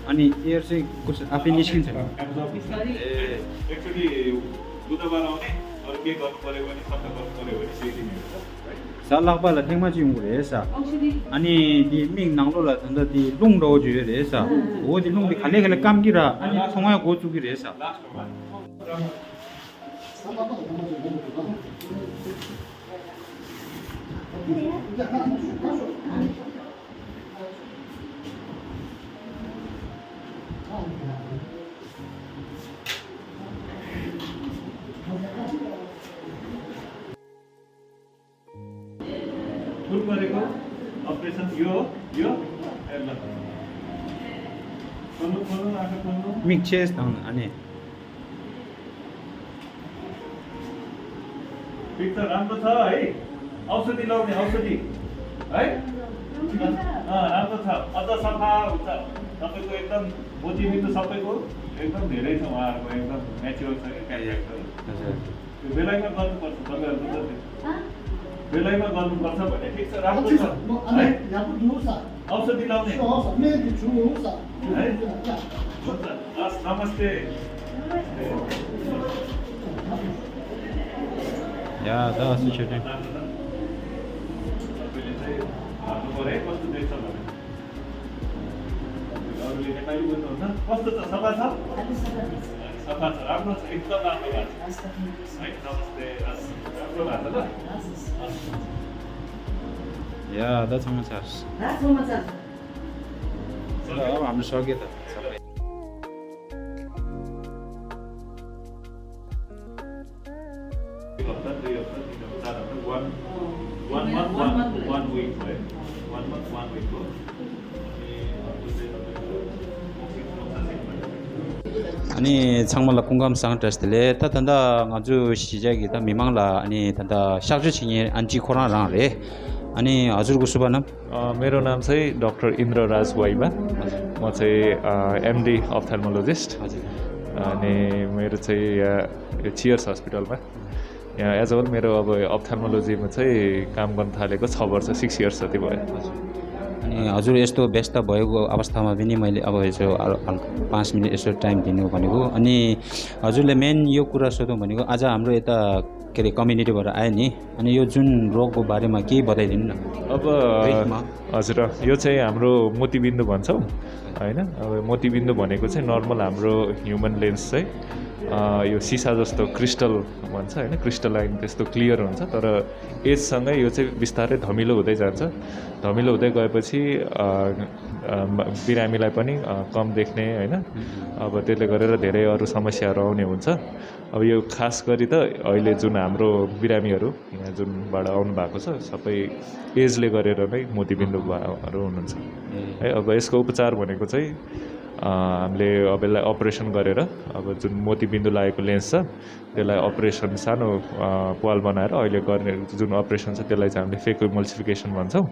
अनि एयर चाहिँ कस आफै निस्किन्छ? एब्जर्ब हुन्छ। ए। एकचोटि बुधबार आउने, अरू के गर्नु पर्यो भने, सट्टा गर्नु पर्यो भने, त्यही दिन हेर्छ। ས་ལྷག་པ་ལ་ཐེངས་མ་གཅིག་ཡོང་གི་རེད་ས། ཨ་ནི་དེ་མིག་ནང་ལོགས་ལ་ད་ལྟ་དེ་རླུང་འདྲ་བོ་ཅིག་ཡོད་རེད་ས། འོ་དེ་རླུང་དེ་ག་ལེ་ག་ལེ་སྐམ་གི་ར། ཨ་ནི་ཚོང་ཡ་འགོ་བཙུགས་གི་རེད་ས། फुल गरेको अपरेसन यो हो, यो। ए, ल। खोल्नु, खोल्नु, आँखा खोल्नु। मिक्चेस धाउन अनि। ठिक छ, राम्रो छ है। औषधि लाउने, औषधि। है? अँ, राम्रो छ। अझ सफा हुन्छ। तपाईँको एकदम बुद्धिमित त सबैको एकदम धेरै छ उहाँहरूको, एकदम म्याच्योर छ कि क्यारेक्टर। हजुर। त्यो बेलैमा गर्नुपर्छ, तपाईँहरूको जति। बेलैमा गर्नुपर्छ भने ठिक छ, राम्रो छ। म है? यहाँ पनि दुःख छ। औषधि लाउने। है? हुन्छ। हस्, नमस्ते। या, दा, सुचेतन। तपाईँले चाहिँ भन्नु पऱ्यो है, कस्तो देख्छ भनेर। अरूले नेपाली बोल्नुहुन्न, कस्तो छ? सफा छ? सफा छ, राम्रो छ, एकदम राम्रो भएको छ। है, नमस्ते, हस्, राम्रो भएको छ ल? हस्। या, दा, छेउमा छ। ल, अब हाम्रो सक्यो त सबै। एक हप्ता, दुई हप्ता, तिन हप्ता, चार हप्ता, वान, वान मन्थ, वान, वान विक भयो। वान मन्थ, वान विक भयो। अनि अर्को चाहिँ तपाईँको अनि ཚང་མ་ལ་སྐུ་ཁམས་བཟང་བཀྲ་ཤིས་བདེ་ལེགས། ད་ད་ལྟ་ང་ཚོ་གཞིས་ཆགས་ཀྱི་ད་མི་མང་ལ་ཨ་ནི་ད་ལྟ་གཤག་བཅོས་བྱེད་མཁན་ཨན་ཅི་ཁོ་རང་རང་རེད། ཨ་ནི་हजुरको शुभ नाम? अ, मेरो नाम चाहिँ डाक्टर इन्द्र राज वाइबा। हजुर। म चाहिँ, अ, एमडी अप्थेल्मोलोजिस्ट। हजुर। अनि मेरो चाहिँ, अ, यो चियर्स हस्पिटलमा यहाँ एज अ होल मेरो अब अप्थेल्मोलोजीमा चाहिँ काम गर्न थालेको छ वर्ष, सिक्स इयर्स जति भयो। हजुर। अनि हजुर यस्तो व्यस्त भएको अवस्थामा पनि मैले अब यसो अल-, अल-, पाँच मिनट यसो टाइम दिनु भनेको। अनि हजुरले मेन यो कुरा सोधौँ भनेको, आज हाम्रो यता के अरे कम्युनिटीबाट आयो नि, अनि यो जुन रोगको बारेमा केही बताइदिनु न। अब ब्रिफमा। हजुर, अँ, यो चाहिँ हाम्रो मोतीबिन्दु भन्छौँ, होइन? अब मोतीबिन्दु भनेको चाहिँ नर्मल हाम्रो ह्युमन लेन्स चाहिँ, अँ, यो सिसा जस्तो क्रिस्टल भन्छ, होइन? क्रिस्टलाइन, त्यस्तो क्लियर हुन्छ, तर एजसँगै यो चाहिँ बिस्तारै धमिलो हुँदै जान्छ। धमिलो हुँदै गएपछि, अँ, अँ, बिरामीलाई पनि, अँ, कम देख्ने, होइन? अब त्यसले गरेर धेरै अरू समस्याहरू आउने हुन्छ। अब यो खास गरी त अहिले जुन हाम्रो बिरामीहरू यहाँ जुनबाट आउनु भएको छ, सबै एजले गरेर नै मोतीबिन्दुहरू हुनुहुन्छ। है, अब यसको उपचार भनेको चाहिँ, अँ, हामीले अब यसलाई अपरेसन गरेर, अब जुन मोतीबिन्दु लागेको लेन्स छ, त्यसलाई अपरेसन, सानो, अँ, प्वाल बनाएर अहिले गर्ने जुन अपरेसन छ, त्यसलाई चाहिँ हामीले फेको इमल्सिफिकेसन भन्छौँ।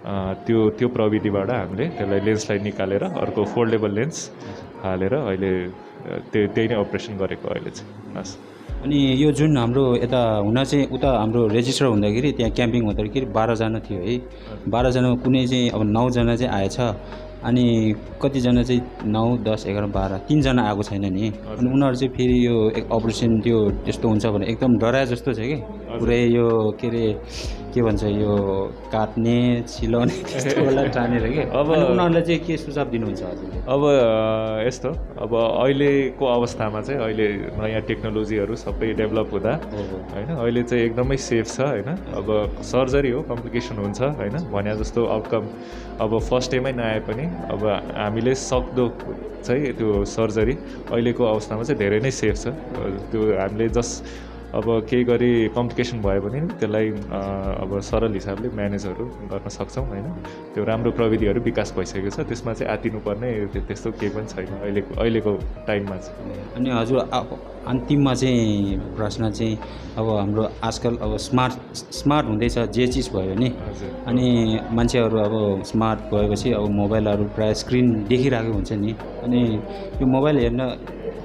अँ, त्यो, त्यो प्रविधिबाट हामीले त्यसलाई, लेन्सलाई निकालेर अर्को फोल्डेबल लेन्स हालेर अहिले, अँ, त्यो, त्यही नै अपरेसन गरेको अहिले चाहिँ। हस्। अनि यो जुन हाम्रो यता हुन चाहिँ, उता हाम्रो रेजिस्टर हुँदाखेरि, त्यहाँ क्याम्पिङ हुँदाखेरि बाह्रजना थियो है। बाह्रजनामा कुनै चाहिँ अब नौजना चाहिँ आएछ। अनि कतिजना चाहिँ, नौ, दस, एघार, बाह्र, तिनजना आएको छैन नि। अनि उनीहरू चाहिँ फेरि यो एक अपरेसन त्यो त्यस्तो हुन्छ भने एकदम डराए जस्तो छ कि। पुरै यो, के अरे, के भन्छ, यो काट्ने, छिलाउने त्यस्तोलाई टानेर के। अब अनि उनीहरूलाई चाहिँ के सुझाव दिनुहुन्छ हजुरले? अब, अ, यस्तो, अब अहिलेको अवस्थामा चाहिँ, अहिले नयाँ टेक्नोलोजीहरू सबै डेभलप हुँदा, होइन, अहिले चाहिँ एकदमै सेफ छ, होइन? अब सर्जरी हो, कम्प्लिकेसन हुन्छ, होइन, भने जस्तो आउटकम अब फर्स्ट डेमै नआए पनि, अब हामीले सक्दो चाहिँ त्यो सर्जरी अहिलेको अवस्थामा चाहिँ धेरै नै सेफ छ। अ, त्यो हामीले जस अब केही गरी कम्प्लिकेसन भयो भने त्यसलाई, अ, अब सरल हिसाबले म्यानेजहरू गर्न सक्छौँ, होइन? त्यो राम्रो प्रविधिहरू विकास भइसकेको छ, त्यसमा चाहिँ आत्तिनुपर्ने त्य-, त्यस्तो केही पनि छैन अहिलेको, अहिलेको टाइममा चाहिँ। अनि हजुर, अब अन्तिममा चाहिँ प्रश्न चाहिँ, अब हाम्रो आजकल अब स्मार्ट, स्मार्ट हुँदैछ जे चिज भयो नि। अनि मान्छेहरू अब स्मार्ट भएपछि अब मोबाइलहरू प्रायः स्क्रिन देखिरहेको हुन्छ नि। अनि यो मोबाइल हेर्न,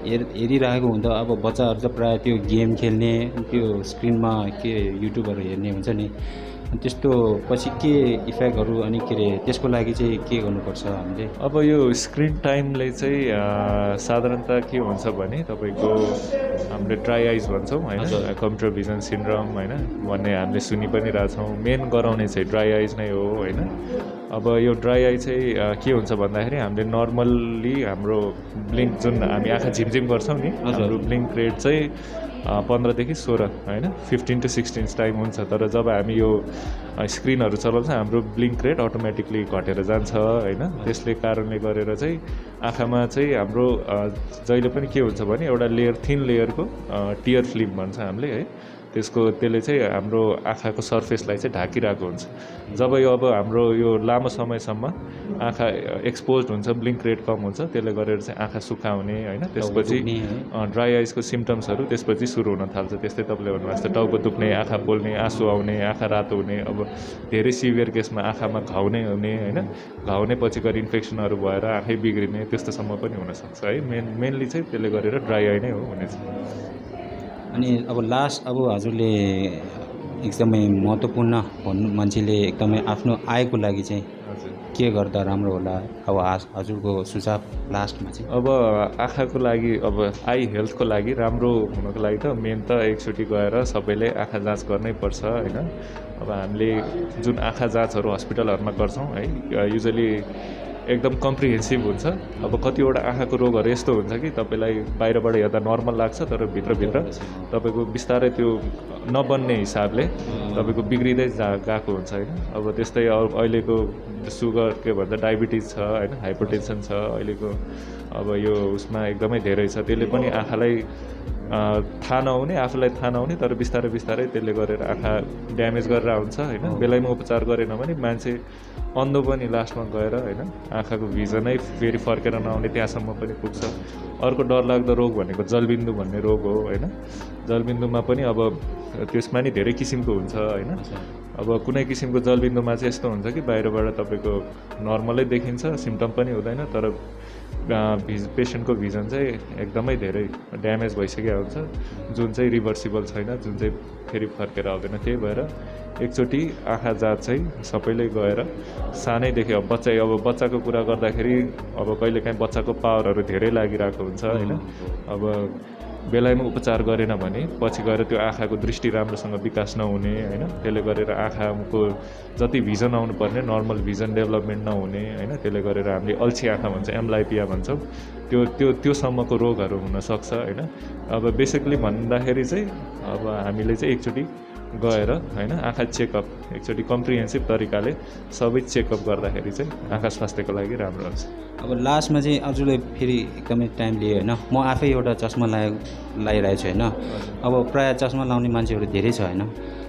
हेर हेरिरहेको हुँदा अब बच्चाहरू त प्रायः त्यो गेम खेल्ने, त्यो स्क्रिनमा के युट्युबहरू हेर्ने हुन्छ नि। अनि त्यस्तो पछि के इफेक्टहरू, अनि के अरे, त्यसको लागि चाहिँ के गर्नुपर्छ हामीले? अब यो स्क्रिन टाइमले चाहिँ, अ, साधारणतः के हुन्छ भने, तपाईँको हामीले ड्राई आइज भन्छौँ, होइन? कम्प्युटर भिजन सिन्ड्रम, होइन, भन्ने हामीले सुनि पनि रहेछौँ। मेन गराउने चाहिँ ड्राई आइज नै हो, होइन? अब यो ड्राई आई चाहिँ, अ, के हुन्छ भन्दाखेरि, हामीले नर्मल्ली हाम्रो ब्लिङ्क, जुन हामी आँखा झिमझिम गर्छौँ नि, हाम्रो ब्लिङ्क रेट चाहिँ, अ, पन्ध्रदेखि सोह्र, होइन, फिफ्टिन टु सिक्सटिन टाइम हुन्छ। तर जब हामी यो, अ, स्क्रिनहरू चलाउँछ, हाम्रो ब्लिङ्क रेट अटोमेटिकली घटेर जान्छ, होइन? त्यसले कारणले गरेर चाहिँ आँखामा चाहिँ हाम्रो, अ, जहिले पनि के हुन्छ भने, एउटा लेयर, थिन लेयरको, अ, टियर फिल्म भन्छ हामीले, है, त्यसको, त्यसले चाहिँ हाम्रो आँखाको सर्फेसलाई चाहिँ ढाकिरहेको हुन्छ। जब यो, अब हाम्रो यो लामो समयसम्म आँखा एक्सपोज हुन्छ, ब्लिङ्क रेट कम हुन्छ, त्यसले गरेर चाहिँ आँखा सुक्खा हुने, होइन, त्यसपछि, अँ, ड्राई आइजको सिम्टम्सहरू त्यसपछि सुरु हुन थाल्छ। त्यस्तै तपाईँले भन्नुभएको जस्तो टाउको दुख्ने, आँखा पोल्ने, आँसु आउने, आँखा रातो हुने, अब धेरै सिभियर केसमा आँखामा घाउ नै हुने, होइन, घाउ नै पछि गएर इन्फेक्सनहरू भएर आँखै बिग्रिने, त्यस्तोसम्म पनि हुनसक्छ है। मेन मेनली चाहिँ त्यसले गरेर ड्राई आई नै हो हुनेछ। अनि अब लास्ट, अब हजुरले एकदमै महत्त्वपूर्ण भन्नु, मान्छेले एकदमै आफ्नो आयको लागि चाहिँ के गर्दा राम्रो होला? अब हाज- हजुरको सुझाव लास्टमा चाहिँ। अब आँखाको लागि, अब आई हेल्थको लागि राम्रो हुनको लागि त मेन त एकचोटि गएर सबैले आँखा जाँच गर्नै पर्छ, होइन? अब हामीले जुन आँखा जाँचहरू हस्पिटलहरूमा गर्छौँ है, युजली एकदम कम्प्रिहेन्सिभ हुन्छ। अब कतिवटा आँखाको रोगहरू यस्तो हुन्छ कि तपाईँलाई बाहिरबाट हेर्दा नर्मल लाग्छ, तर भित्रभित्र तपाईँको बिस्तारै त्यो नबन्ने हिसाबले तपाईँको बिग्रिँदै जा गएको हुन्छ, होइन? अब त्यस्तै अब अहिलेको सुगर, के भन्छ, डायबिटिज छ, होइन, हाइपरटेन्सन छ अहिलेको। अब यो उसमा एकदमै धेरै छ, त्यसले पनि आँखालाई, अ, थाहा नहुने, आफूलाई थाहा नहुने, तर बिस्तारै बिस्तारै त्यसले गरेर आँखा ड्यामेज गरेर हुन्छ, होइन? बेलैमा उपचार गरेन भने मान्छे अन्धो पनि लास्टमा गएर, होइन, आँखाको भिजनै फेरि फर्केर नआउने त्यहाँसम्म पनि पुग्छ। अर्को डरलाग्दो रोग भनेको जलबिन्दु भन्ने रोग हो, होइन? जलबिन्दुमा पनि अब त्यसमा नि धेरै किसिमको हुन्छ, होइन? अब कुनै किसिमको जलबिन्दुमा चाहिँ यस्तो हुन्छ कि बाहिरबाट तपाईँको नर्मलै देखिन्छ, सिम्टम पनि हुँदैन, तर, अ, भिज पेसेन्टको भिजन चाहिँ एकदमै धेरै ड्यामेज भइसकेको हुन्छ, जुन चाहिँ रिभर्सिबल छैन, जुन चाहिँ फेरि फर्केर आउँदैन। त्यही भएर एकचोटि आँखा जाँच चाहिँ सबैले गएर, सानैदेखि, अब बच्चा, अब बच्चाको कुरा गर्दाखेरि अब कहिलेकाहीँ बच्चाको पावरहरू धेरै लागिरहेको हुन्छ, होइन? अब बेलायमा उपचार गरेन भने पछि गएर त्यो आँखाको दृष्टि राम्रोसँग विकास नहुने, होइन, त्यसले गरेर आँखाको जति भिजन आउनुपर्ने नर्मल भिजन डेभलपमेन्ट नहुने, होइन, त्यसले गरेर हामीले अल्छी आँखा भन्छ, एम्ब्लाइपिया भन्छौँ, त्यो त्यो त्योसम्मको रोगहरू हुनसक्छ, होइन। अब बेसिकली भन्दाखेरि चाहिँ अब हामीले चाहिँ एकचोटि गएर, होइन, आँखा चेकअप एकचोटि कम्प्रिहेन्सिभ तरिकाले सबै चेकअप गर्दाखेरि चाहिँ आँखा स्वास्थ्यको लागि राम्रो हुन्छ। अब लास्टमा चाहिँ हजुरले फेरि एकदमै टाइम लियो, होइन, म आफै एउटा चस्मा लाए लगाइरहेको छु, होइन। अब प्रायः चस्मा लाउने मान्छेहरू धेरै छ, होइन।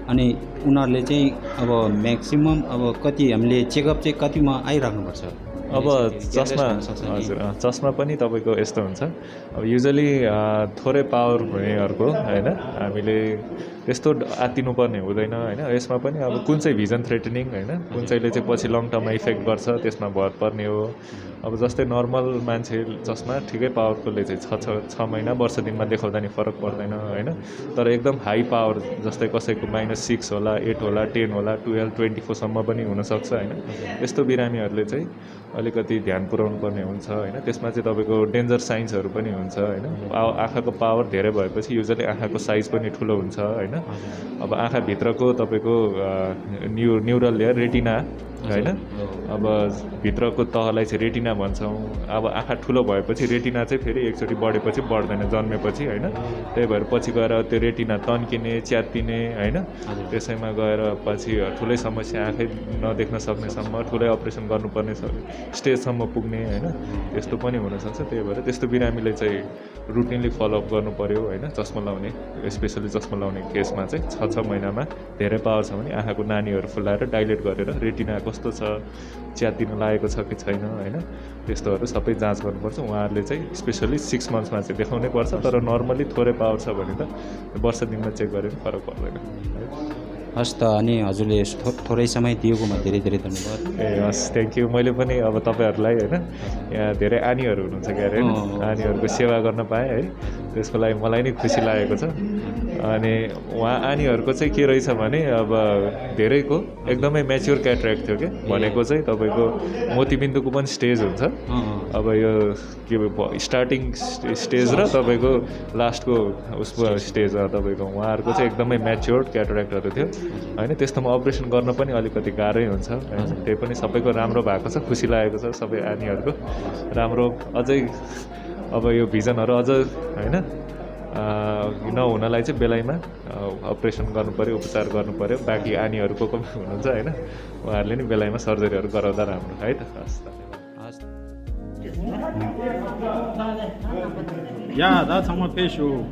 अनि उनीहरूले चाहिँ अब म्याक्सिमम् अब कति हामीले चेकअप चाहिँ कतिमा आइराख्नुपर्छ? अब चस्मा, हजुर, अँ, चस्मा पनि तपाईँको यस्तो हुन्छ। अब युजली थोरै पावर हुनेहरूको, होइन, हामीले त्यस्तो आत्तिनुपर्ने हुँदैन, होइन। यसमा पनि अब कुन चाहिँ भिजन थ्रेटनिङ, होइन, कुन चाहिँले चाहिँ पछि लङ टर्ममा इफेक्ट गर्छ, त्यसमा भर पर्ने हो। अब जस्तै नर्मल मान्छे चस्मा ठिकै पावरकोले चाहिँ छ छ छ महिना, वर्ष दिनमा देखाउँदा नि फरक पर्दैन, होइन। तर एकदम हाई पावर, जस्तै कसैको माइनस सिक्स होला, एट होला, टेन होला, टुवेल्भ, ट्वेन्टी फोरसम्म पनि हुनसक्छ, होइन। यस्तो बिरामीहरूले चाहिँ अलिकति ध्यान पुर्याउनु पर्ने हुन्छ, होइन। त्यसमा चाहिँ तपाईँको डेन्जर साइन्सहरू पनि हुन्छ, होइन। आ- आँखाको पावर धेरै भएपछि युजली आँखाको साइज पनि ठुलो हुन्छ, होइन। अब आँखाभित्रको तपाईँको न्यु न्युरल लेयर, रेटिना, होइन, अब भित्रको तहलाई चाहिँ रेटिना भन्छौँ। अब आँखा ठुलो भएपछि रेटिना चाहिँ फेरि एकचोटि बढेपछि बढ्दैन, जन्मेपछि, होइन। त्यही भएर पछि गएर त्यो रेटिना तन्किने, च्यात्तिने, होइन। त्यसैमा गएर पछि ठुलै समस्या, आँखै नदेख्न सक्नेसम्म, ठुलै अपरेसन गर्नुपर्ने स- स्टेजसम्म पुग्ने, होइन, त्यस्तो पनि हुनसक्छ। त्यही भएर त्यस्तो बिरामीले चाहिँ रुटिनली फलोअप गर्नु पर्यो, होइन। चस्मा लाउने, स्पेसली चस्मा लाउने केसमा चाहिँ छ छ महिनामा, धेरै पावर छ भने आँखाको नानीहरू फुलाएर डाइलेट गरेर रेटिना कस्तो छ, च्यातिन लागेको छ कि छैन, होइन, त्यस्तोहरू सबै जाँच गर्नुपर्छ। उहाँहरूले चाहिँ स्पेसली सिक्स मन्थ्समा चाहिँ देखाउनै पर्छ, तर नर्मली थोरै पावर छ भने त वर्ष दिनमा चेक गरे पनि फरक पर्दैन, है। हस् त, अनि हजुरले यस थो- थोरै समय दिएकोमा धेरै धेरै धन्यवाद। ए हस्, थ्याङ्क यू। मैले पनि अब तपाईँहरूलाई, होइन, यहाँ धेरै आनीहरू हुनुहुन्छ, क्यारे, होइन, आनीहरूको सेवा गर्न पाएँ, है, त्यसको लागि मलाई नै खुसी लागेको छ। अनि उहाँ आनीहरूको चाहिँ के रहेछ भने, अब धेरैको एकदमै म्याच्योर क्याटरेक्ट थियो कि, भनेको चाहिँ तपाईँको मोतीबिन्दुको पनि स्टेज हुन्छ। अब यो के भ- स्टार्टिङ स्टे- स्टेज र तपाईँको लास्टको उसको स्टेज, अ, तपाईँको उहाँहरूको चाहिँ एकदमै म्याच्योर्ड क्याटरेक्टहरू थियो, होइन। त्यस्तोमा अपरेसन गर्न पनि अलिकति गाह्रै हुन्छ, होइन। त्यही पनि सबैको राम्रो भएको छ, खुसी लागेको छ सबै आनीहरूको। राम्रो, अझै अब यो भिजनहरू अझ, होइन, अ, नहुनलाई चाहिँ बेलैमा, अ, अपरेसन गर्नु पऱ्यो, उपचार गर्नु पऱ्यो। बाँकी आनीहरू को को हुनुहुन्छ, होइन, उहाँहरूले नि बेलैमा सर्जरीहरू गराउँदा राम्रो, है त। हस् त। ཡ་ད་ཚང་མ་ཕེབས་ཤོག་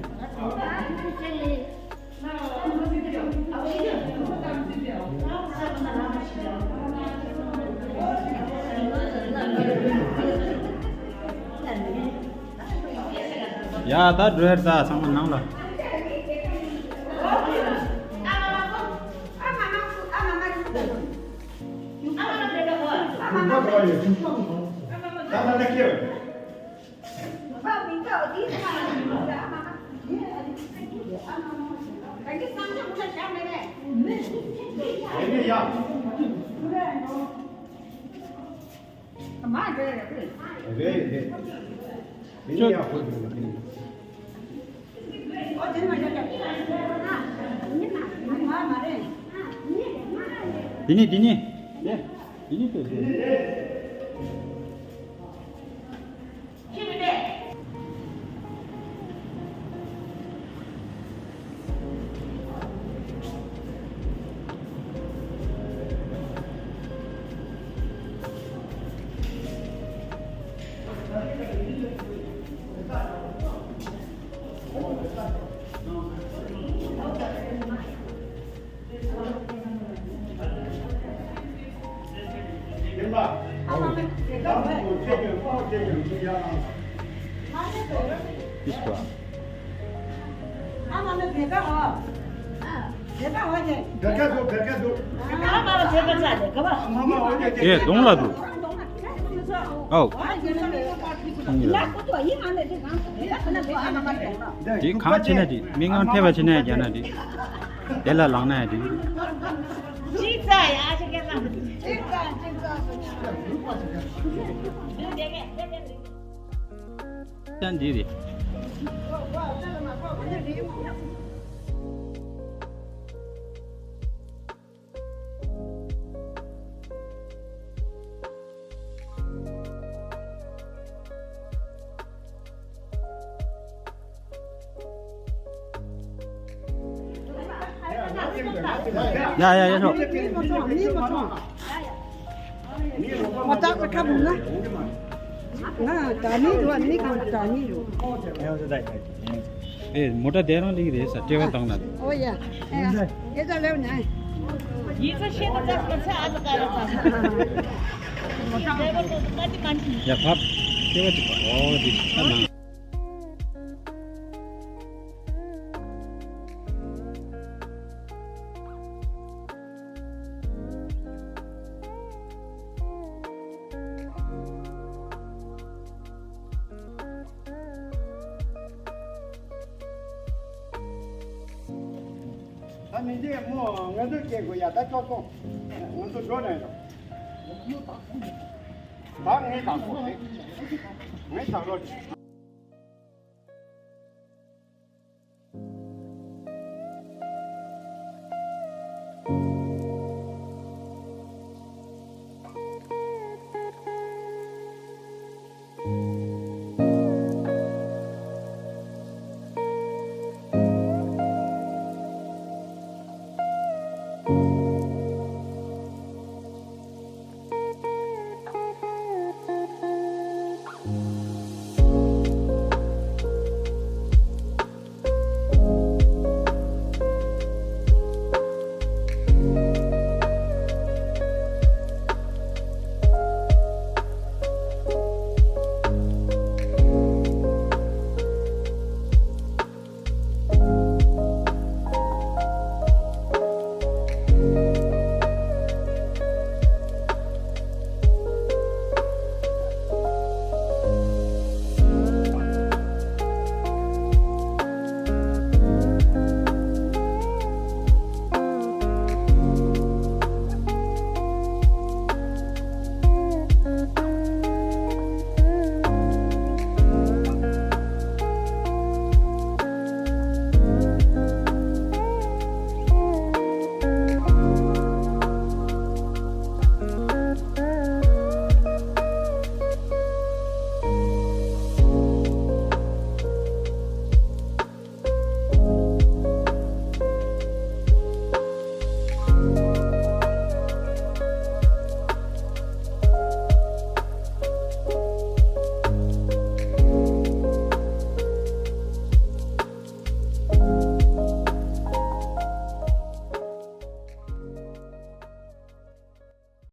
ཡ་ད་འགྲོ་ཡ་ད་ཚང་མ་ནང་ལ། འདི་ནི་འདི་ནི། འདི་ནི་ལྟོས། ཨེ་གདོང་ལ་འདུག་ཨའོ། དེ་གང་བྱེད་ན་དེ་མིག་ངང་ཐེབས་པ་བྱེད་ན་དེ། དེ་ལ་ལངས་ན་ཡང་རྒྱག་ན་འགྲིག་དེ་ལ་ལངས་ན་ཡང་འགྲིག་ཅིག་ཙ་ཡ་ཨ་ཅེ་སྐད་བཏང་། ཅིག་ཙ་ཅིག་ཙ་ཟེར་ནས། ཡང་འདི་རེད། ཡ་ཡ་ཡ་ཤོག་མོ་ཊ་ཁ་མོ་ན། ང་ད་ནི་རུ་ནི་གང་ད་ནི་རུ། ཨེ་མོ་ཊ་དེ་རང་ལིག་རེད་ས་སྤྲེལ་བ་བཏང་ན། ཨོ་ཡ། ཨེ་ཡ། དེ་ད་ལེའུ་ནས། ཡིད་ཚ་ཤེས་ན་ཚ་ཚ་ཨ་ཚ་ཀ་ར་ཚ། མོ་ཊ་ཀ་ཏི་མ་ནི། ཡ་ཕབ། སྤྲེལ་བ་ཅིག་ཕབ། ཨོ་དེ་ད་ན། ད་མི་འདི་མོ་ང་ཚོ་སྐྱེ་དགོས་ཡ། ད་ཅོག་སོང་། ང་ཚོ་འགྲོ་ནས་རོ། ད་ངའི་དང་པོ་རེད། ངའི་དང་པོ་རེད།